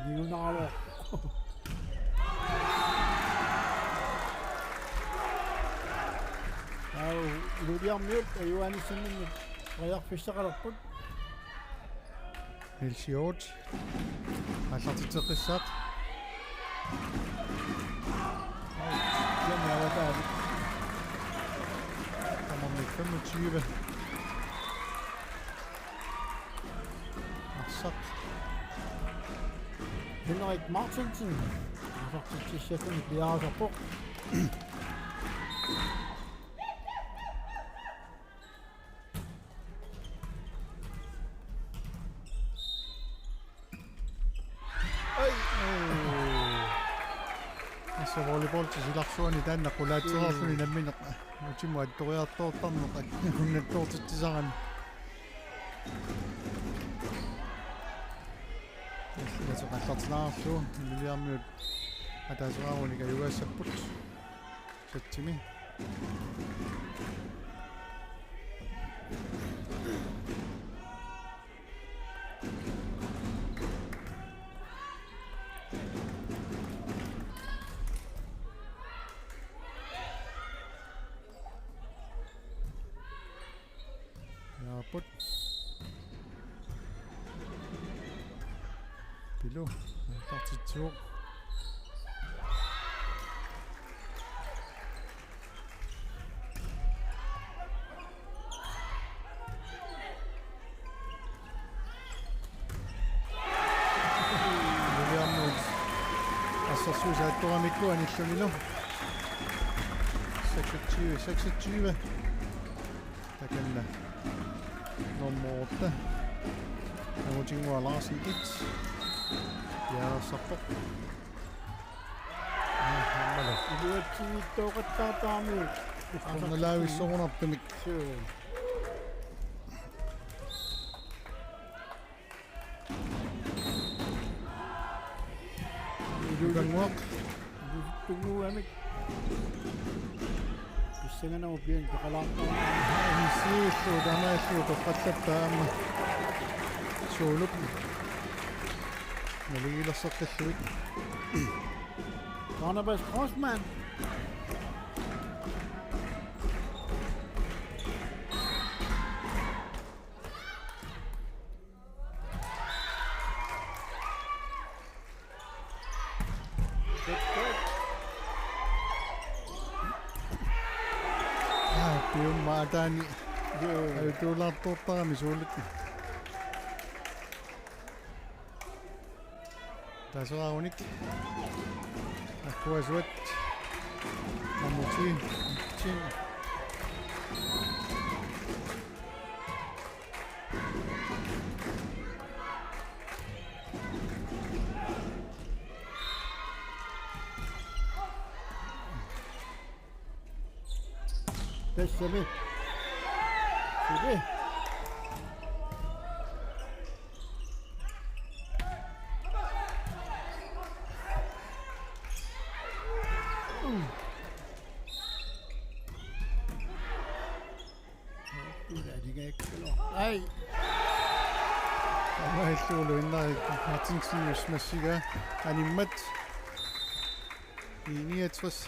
Niunaalo. Au, Williamiut ajugaanissaminnut periarfissaqalerput. Niels Hjort. Aallartitseqqissaaq. Au, Williami avataani. Tamarmik femogtyve. Arsaq. Henrik Martinsen. Aallartitsissaffimmi piareersarpoq. Ai. Assa volleyball silarsuani taanna qulaatsereerluni nammineq utimut attoriartoortarneq unnattoortitsisarani. Illuateqallartinaarlu Williamiut ataaseraarunik ajugaassapput. Settimi. Jaaput. Pilu. Aallartitsivoq. Williamut. Assersuisaattoramikku anillunilu. Seksogtyve, seksogtyve. Takanna nummer otte. Angutinnguaq Larsen et. Piareersarpoq. Aammalu. Iluatsivittooqattaartarami. Ullornalaavissorunartumik. Suu. Ilukanguaq. Ilutunguamik. Pissanganaq pian peqalaartoq. Insiillu taamaallu toqqallappaa aamma. Suulup. Naligiilerseqqillugit. Barnabas Grossmann. Aa, piumma ataani. Joo. Ajutuulaartoortarami Suulup. Taseraarunik. Kuasuat. Nummer ti. Ti. Tassami. Suli. Ai. Aamma illuuluinnari Martinsenius massiga animmat. I niogtres.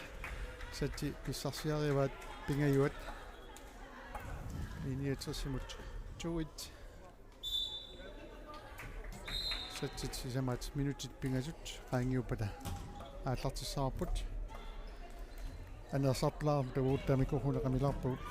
Satsi pissarsiarivaat pingajuat. I niogtres-imut to et. Satsit sisamaat minutsit pingasut qaangiuppata aallartissavarput. Aneersartulaarput uagut tamakku una qamilaarpagut.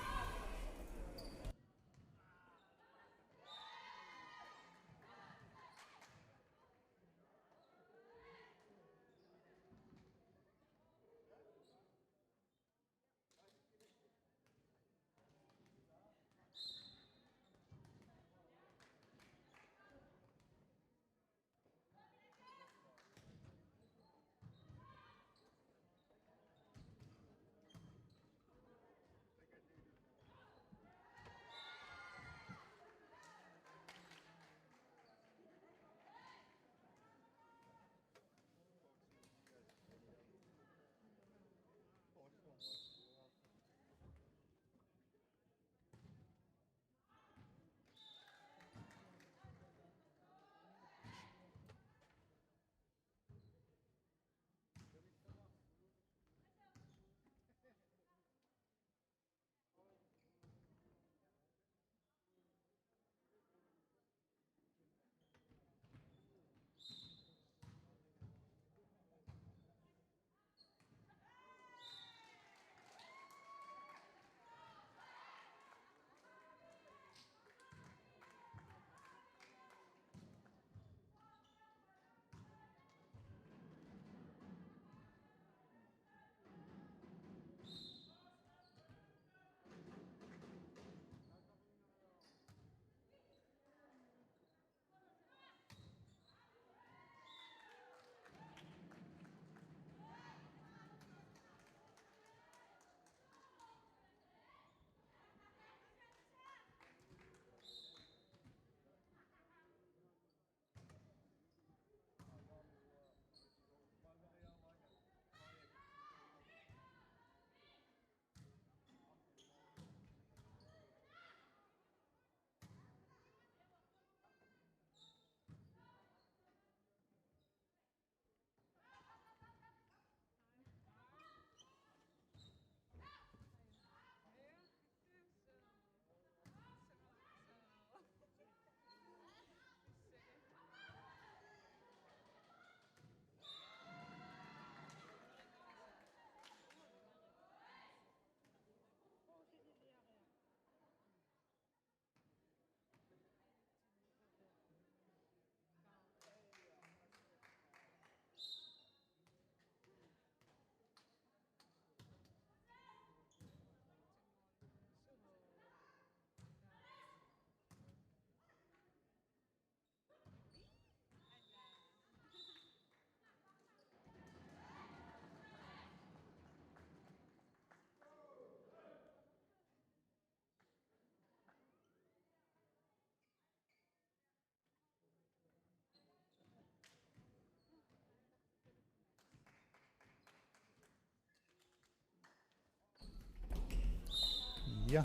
Ja.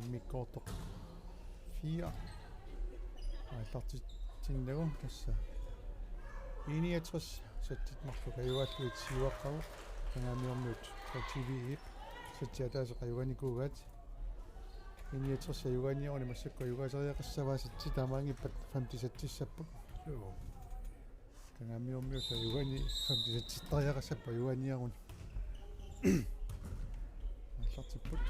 Immikkoortoq fire. Aallartitsinnagu tassa. I niogtres satsit marluk ajugaallugit siuaqqagut. Kangaamiormiut T V-ip satsit ataaseq ajugaanikuugaat. I niogtres ajugaaniaruni massakkut ajugaasariaqassavaa satsit taamaanngippat femti satsissapput. Joo. Kangaamiormiut ajugaani femti satsittariaqassappat ajugaaniaruni. Aallartipput.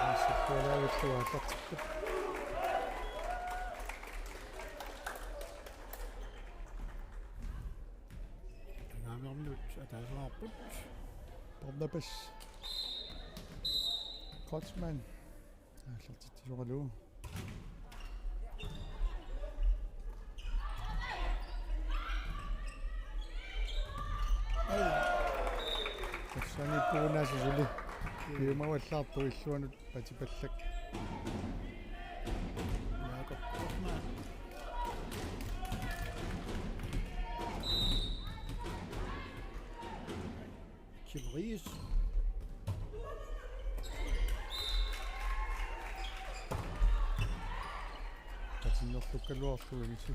Massakkut aallartipput. Nernut ataaseqarput. Barnabas Kreutzmann. Aallartitsisoralugu. Tassani puunaasi suli. Piumavallaartoq illuanut patipallak. Jakob Hoffmann. Kim Ries. Katinnerlukkaluarlugu ilissi.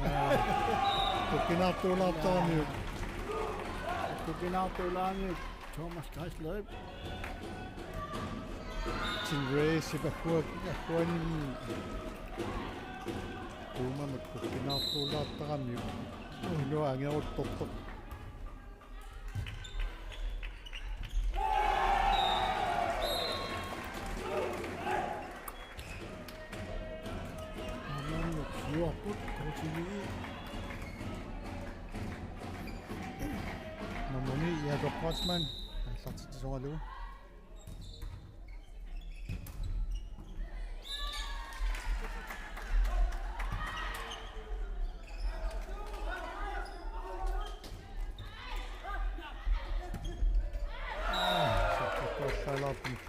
Aa, kukkinaartuulaartaramiuk. Kukkinaartuulaaramiuk Thomas Geisler. Tim Grace, Bakua, Bakuanin. Uumamut kukkinaartuulaartaramiuk. Ilua angeruttortoq. Aamma siuarput, K T H. Nummer ni, Jakob Kreutzmann. Aallartitsisoralugu. Aa, sakkortuallaalaarput.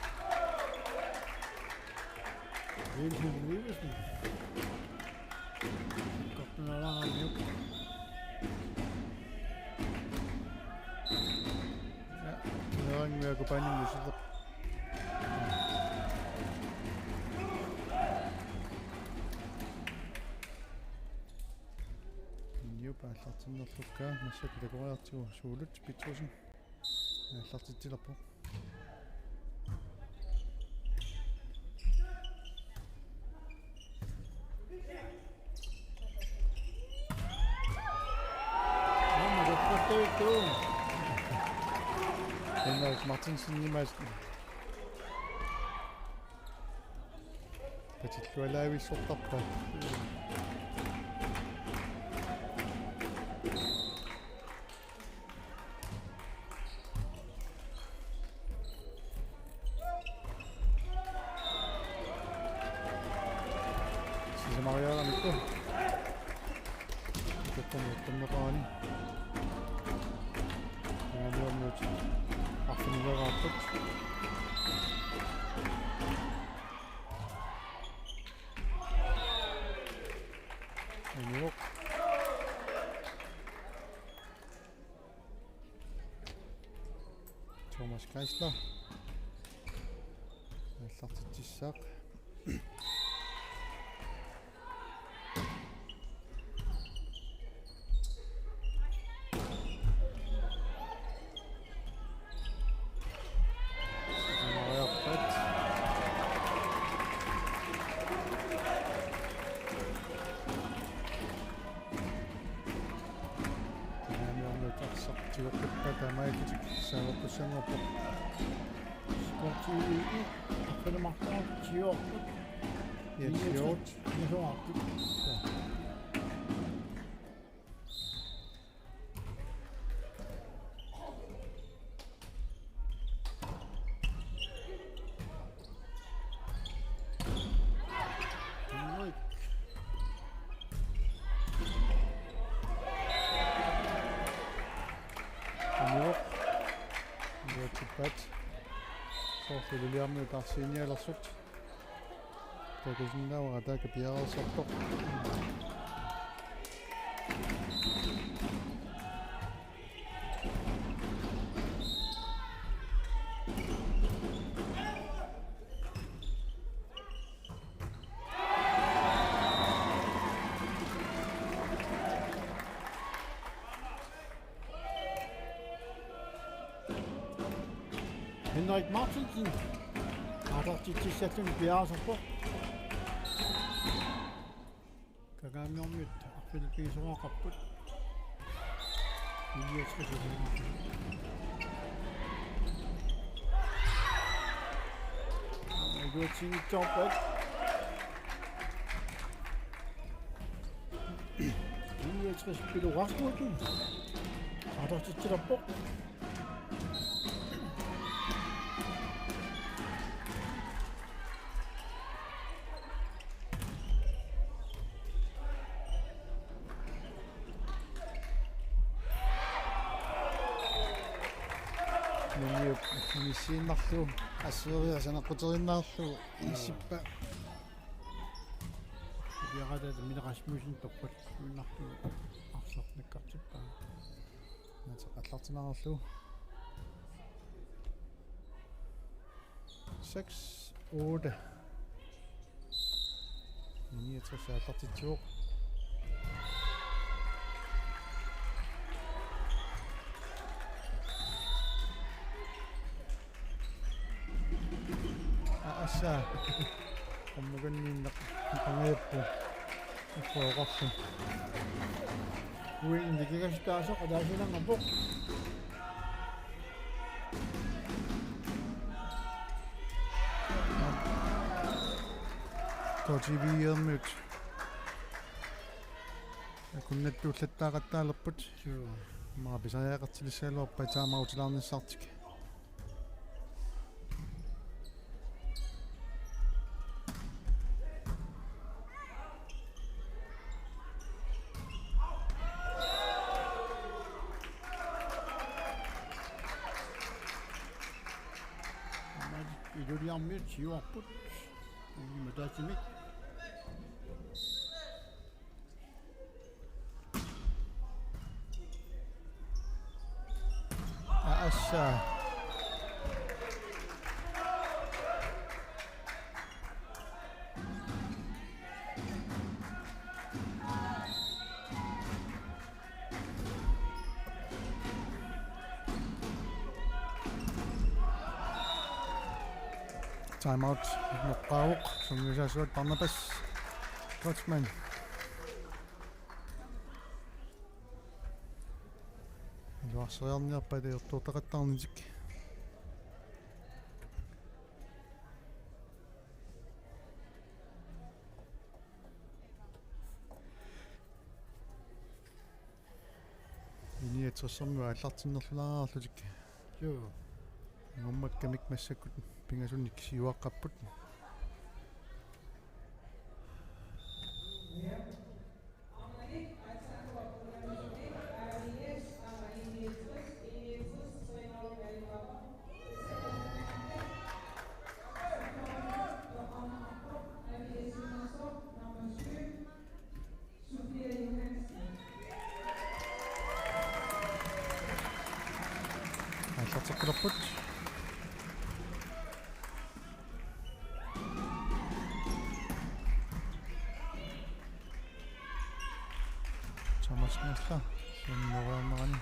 Wilhelm Olsen. Sakkortuallaalaaramiuk. Ja, Nørring Jakob Anning Josef. Inuup aallartinnerlukkaa massakkut takoriartigu Suulut Petrussen. Aallartitsilerpoq. Aamma, Henrik Martinsen nimas. Patillualaavissortarpoq. Sisamariaramikku. Takkami uttammeqarani. Angamiormiut arfinileeraarput. Anivoq. Thomas Geisler. Aallartitsissaaq. Sisamariarpat. Angamiormiut arsaq tigoqqippat taamaalillutik saavarpussanngorpoq. Sportsliga, arfineq-marluk tigoqqippat. Ja, tigoqqippat. Nisoqartut. Henrik. Anivoq. Anivoq tippat. Soorlu Iliarmiut arsiinialersut. Takusinnaavara taakku piareersartoq. Henrik Martinsen. Aallartitsissalluni piareersarpoq. Kangaamiormiut arfineq-pingasoqarput. Niogtres. Iluatsinngitsoorpat. Niogtres Pilu Rasmussen. Aallartitsilerpoq. Miniup inissiinnarlugu asseriarlugu saneqquteriinnaarlugu inissippa. Ikiaqataata Mille Rasmussen torpalluinnarlugu arsarneqartippaa. Nateqallartinarlu. Seks otte. Niogtres aallartitsivoq. Aassa. Qammukanniinnaq qangajappu. Uqqoqarsu. Uinni kigasitaasoq ataasinngaanneerpoq. K T V-ermiut. Akunnattuullattaaqattaalerput. Suu. Immaqa pisariaqartilissagaluarpaa timeoutilaarnissartik. Iluliarmiut siuarput. Imataatimik. Aassa. Timeout noqqaavoq, sungiusaasuat Barnabas Kreutzmann. Iluarseriarniarpaat ajortuutaqattaarnitik. Niogtressermiut aallartinnerlulaarlutik. Joo. Angummakkamik massakkut pingasunik siuaqqapput. Aallarteqqilerput. Thomas Nesler, siamnoriarnerani.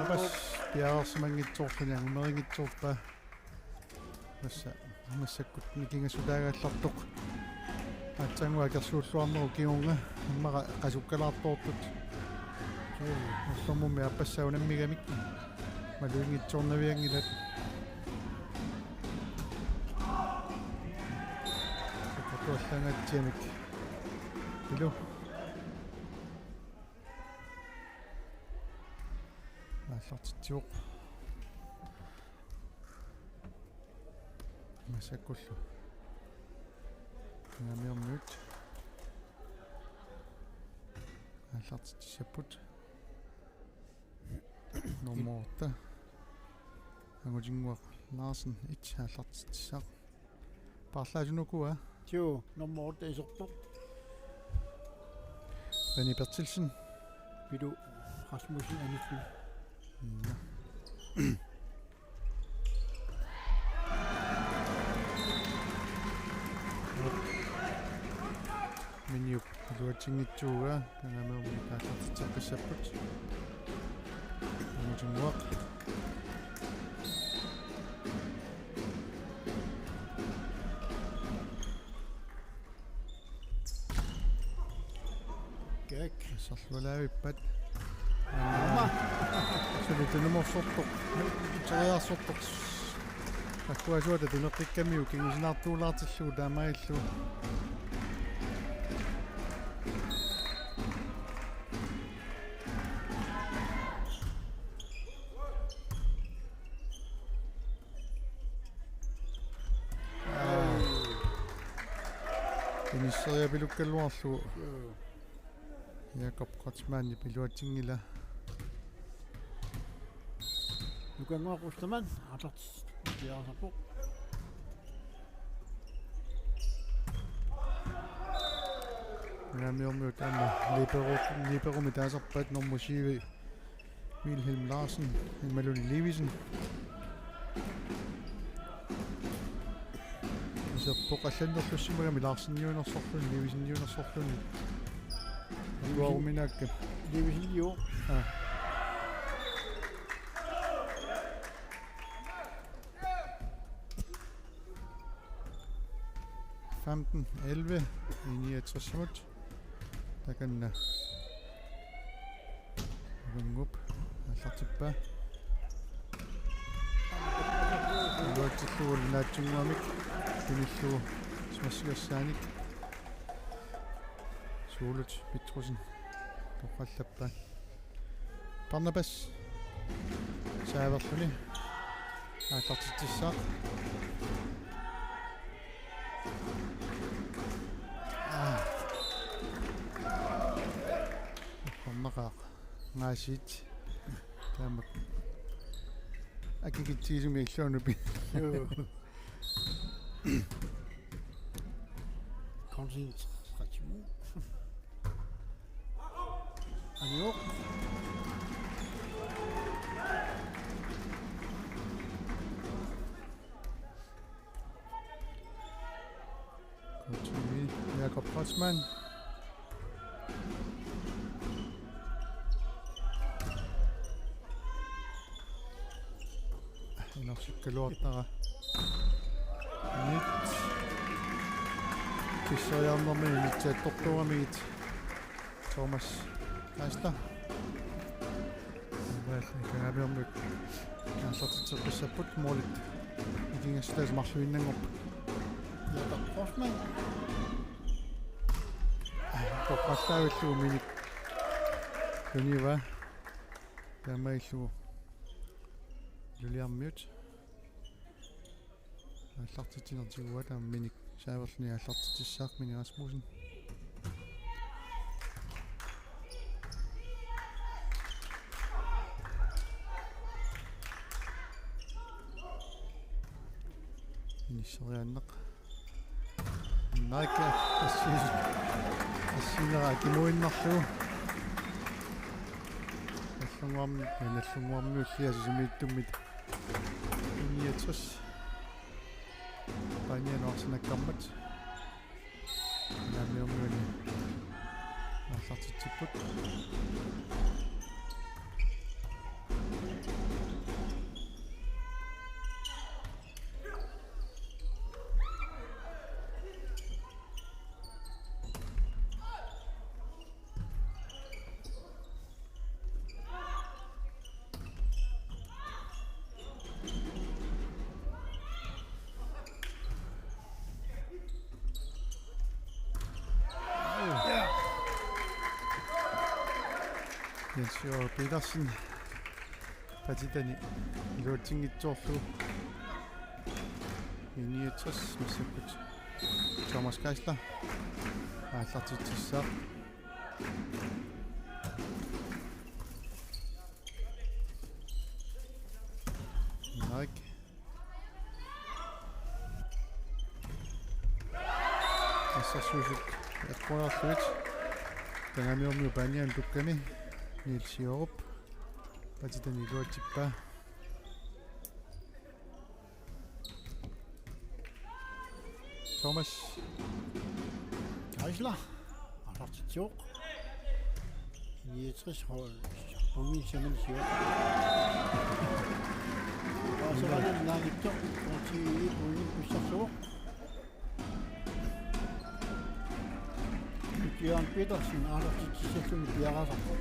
Apas piareersimanngitsoorluni angumerinngitsoorpaa. Massa, massakkut nikingassutaagaallartoq. Aatsaannguaq akersuulluarnerup kingorna immaqa qasukkalaartoortut. Ullormummi aappassaa unammigamik. Maluginngitsoornavianngilat. Sakkortuallaangaatsiamik. Ilu. Aallartitsivoq. Massakkullu. Kangaamiormiut. Aallartitsissapput. Nummer otte. Angutinnguaq Larsen et aallartitsissaaq. Paarlaasunukua. Joo, nummer otte iserpoq. René Berthelsen. Pilu Rasmussen anillu. Nå. Miniup ilu Tsinngitsuuga, Kangaamiormiut aallartitseqqissapput. Iluatinnguaq. Kak. Sarlualaavippat. Aamma. Suli tunumorsortoq. Teriarsortoq. Akkuasuata tunertikkamiuk kingusinaartuulaartillugu taamaalillugu. Aa. Inisseriapilukkaluarlugu. Jakob Kreutzmannip iluatsinngilaa. Nukannguaq Ostermann, aallartitseqqissaarpoq. Kangaamiormiut aamma libero, liberomik taasarpaat nummer syv, Wilhelm Larsen, imaluunniit Livisen. Iserpoq allannerlussimagami Larseniunersorluni, Liviseniunersorluni. Livisen. Atuaruminaakka. Livisen, jo. Aa. Femten elleve, I niogtresimut. Takanna. Uanngup aallartippaa. Iluatsillugu naatsinnguamik. Tunillugu smassigassaanik. Suulut Petrussen. Toqqallappaa. Barnabas. Saaverluni. Aallartitsissaaq. Aa. Uffernaqaaq. Ngaasiit. Taamak. Akikitsigisumik illuanupi. Joo. Konsentratimu. Anjo. Kontinuerligt. Jakob Kreutzmann. Inorsikkaluartara. Init. Pisseriarnermi initsaattortuuramigit. Thomas Geisler. Kangaamiormiut aallartitseqqissapput, målit nikingassutaasa marluinnanngorput. Jakob Hoffmann. Toqqallaavillugu minik tunivaa. Taamaalillugu Iluliarmiut aallartitsinertigut, taava minik saaverluni aallartitsissaaq, Minik Rasmussen. Inisseriaanneq. Naikka assi-, assiinera akimuinnarlugu. Nagdlunguarmi-, Nagdlunguarmiulli Sisimiuttumit. I niogtres. Panianuarsinakkarmat. Kangaamiormiuni aallartitsipput. Jens Jørgen Petersen. Patitani iluatsinngitsoorlugu. I niogtres massakkut. Thomas Geisler. Aallartitsissaaq. Henrik. Assersuisut eqquaarlugit. Kangaamiormiut Panian tukkani. Niels Jørup. Patitani iluatsippaa. Thomas. Geisler. Artitsivoq. I niogtres hold. Pointit sammensivoq. Aserorneq naagittoq. Pointi pointit pissarsivoq. Jørgen Petersen, Anders Tittiselluni piareersarpoq.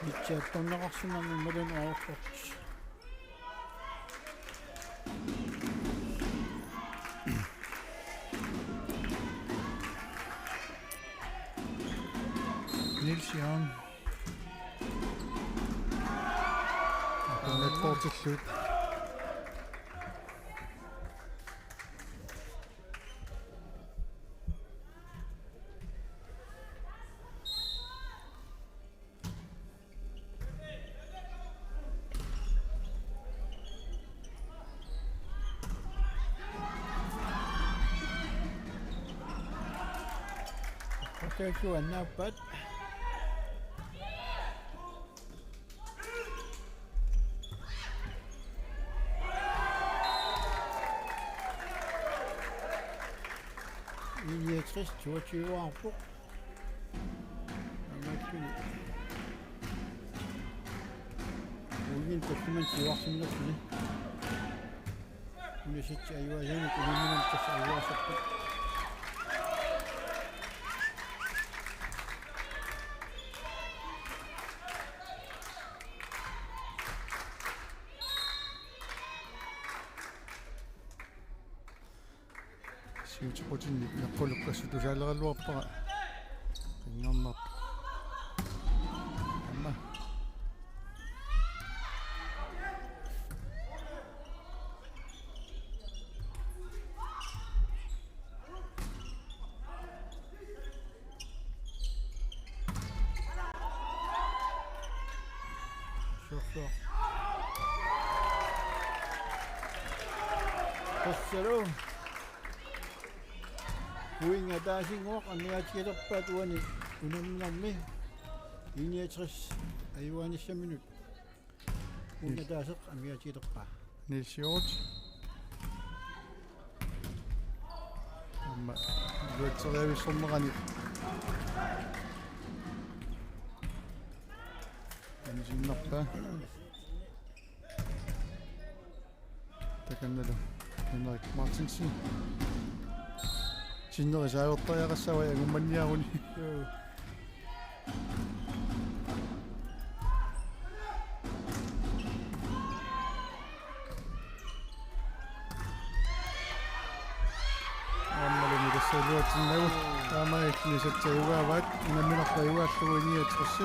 Mitsi attorneqarsinnarmik Malin Overtoft. Niels Jørgen. Netballtillut. Qataasu annaappat. I niogtres toogtyve-arpoq. Aamma uunga takuman siuarsinnarluni. Unisitsiajuajanik unamminermi tassa ajuaasarput. Siuteqqutinni naqqulukkassut tusaaleraluarpara. Qinngarnarpoq. Aamma. Sure, sure. Tassalu. Uinga taasinnguaq amigaatigilerpaat uani unamminermi. I niogtres ajuaanissaminut. Uinga taaseq amigaatigilerpaa. Niels Hjort. Aamma iluatseriavissornerani anisiinnarpaa. Takannalu Henrik Martinsen. Sinneri saasortariaqassavai angummanniaruni. Joo. Aammalumi tassa iluatsinnagu. Taamaalilluni satsajugaavaat. Unamminerpaajugaarlugu I niogtres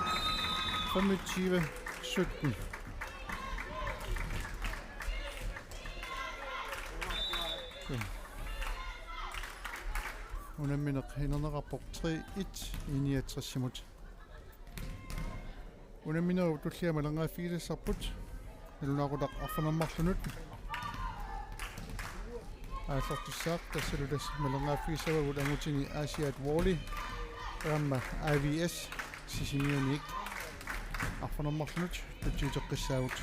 femogtyve sytten. Unammineq inerneqarpoq tre et I niogtres-imut. Unamminerup tullia malinnaaffigisassarput. Nalunaaqutaq arfineq-marlunut aallartissaaq, tassalu tassa malinnaaffigisavagut angutini Aasiaat Wally aamma A V S Sisimiuniit arfineq-marlunut tutsiuteqqissaagut.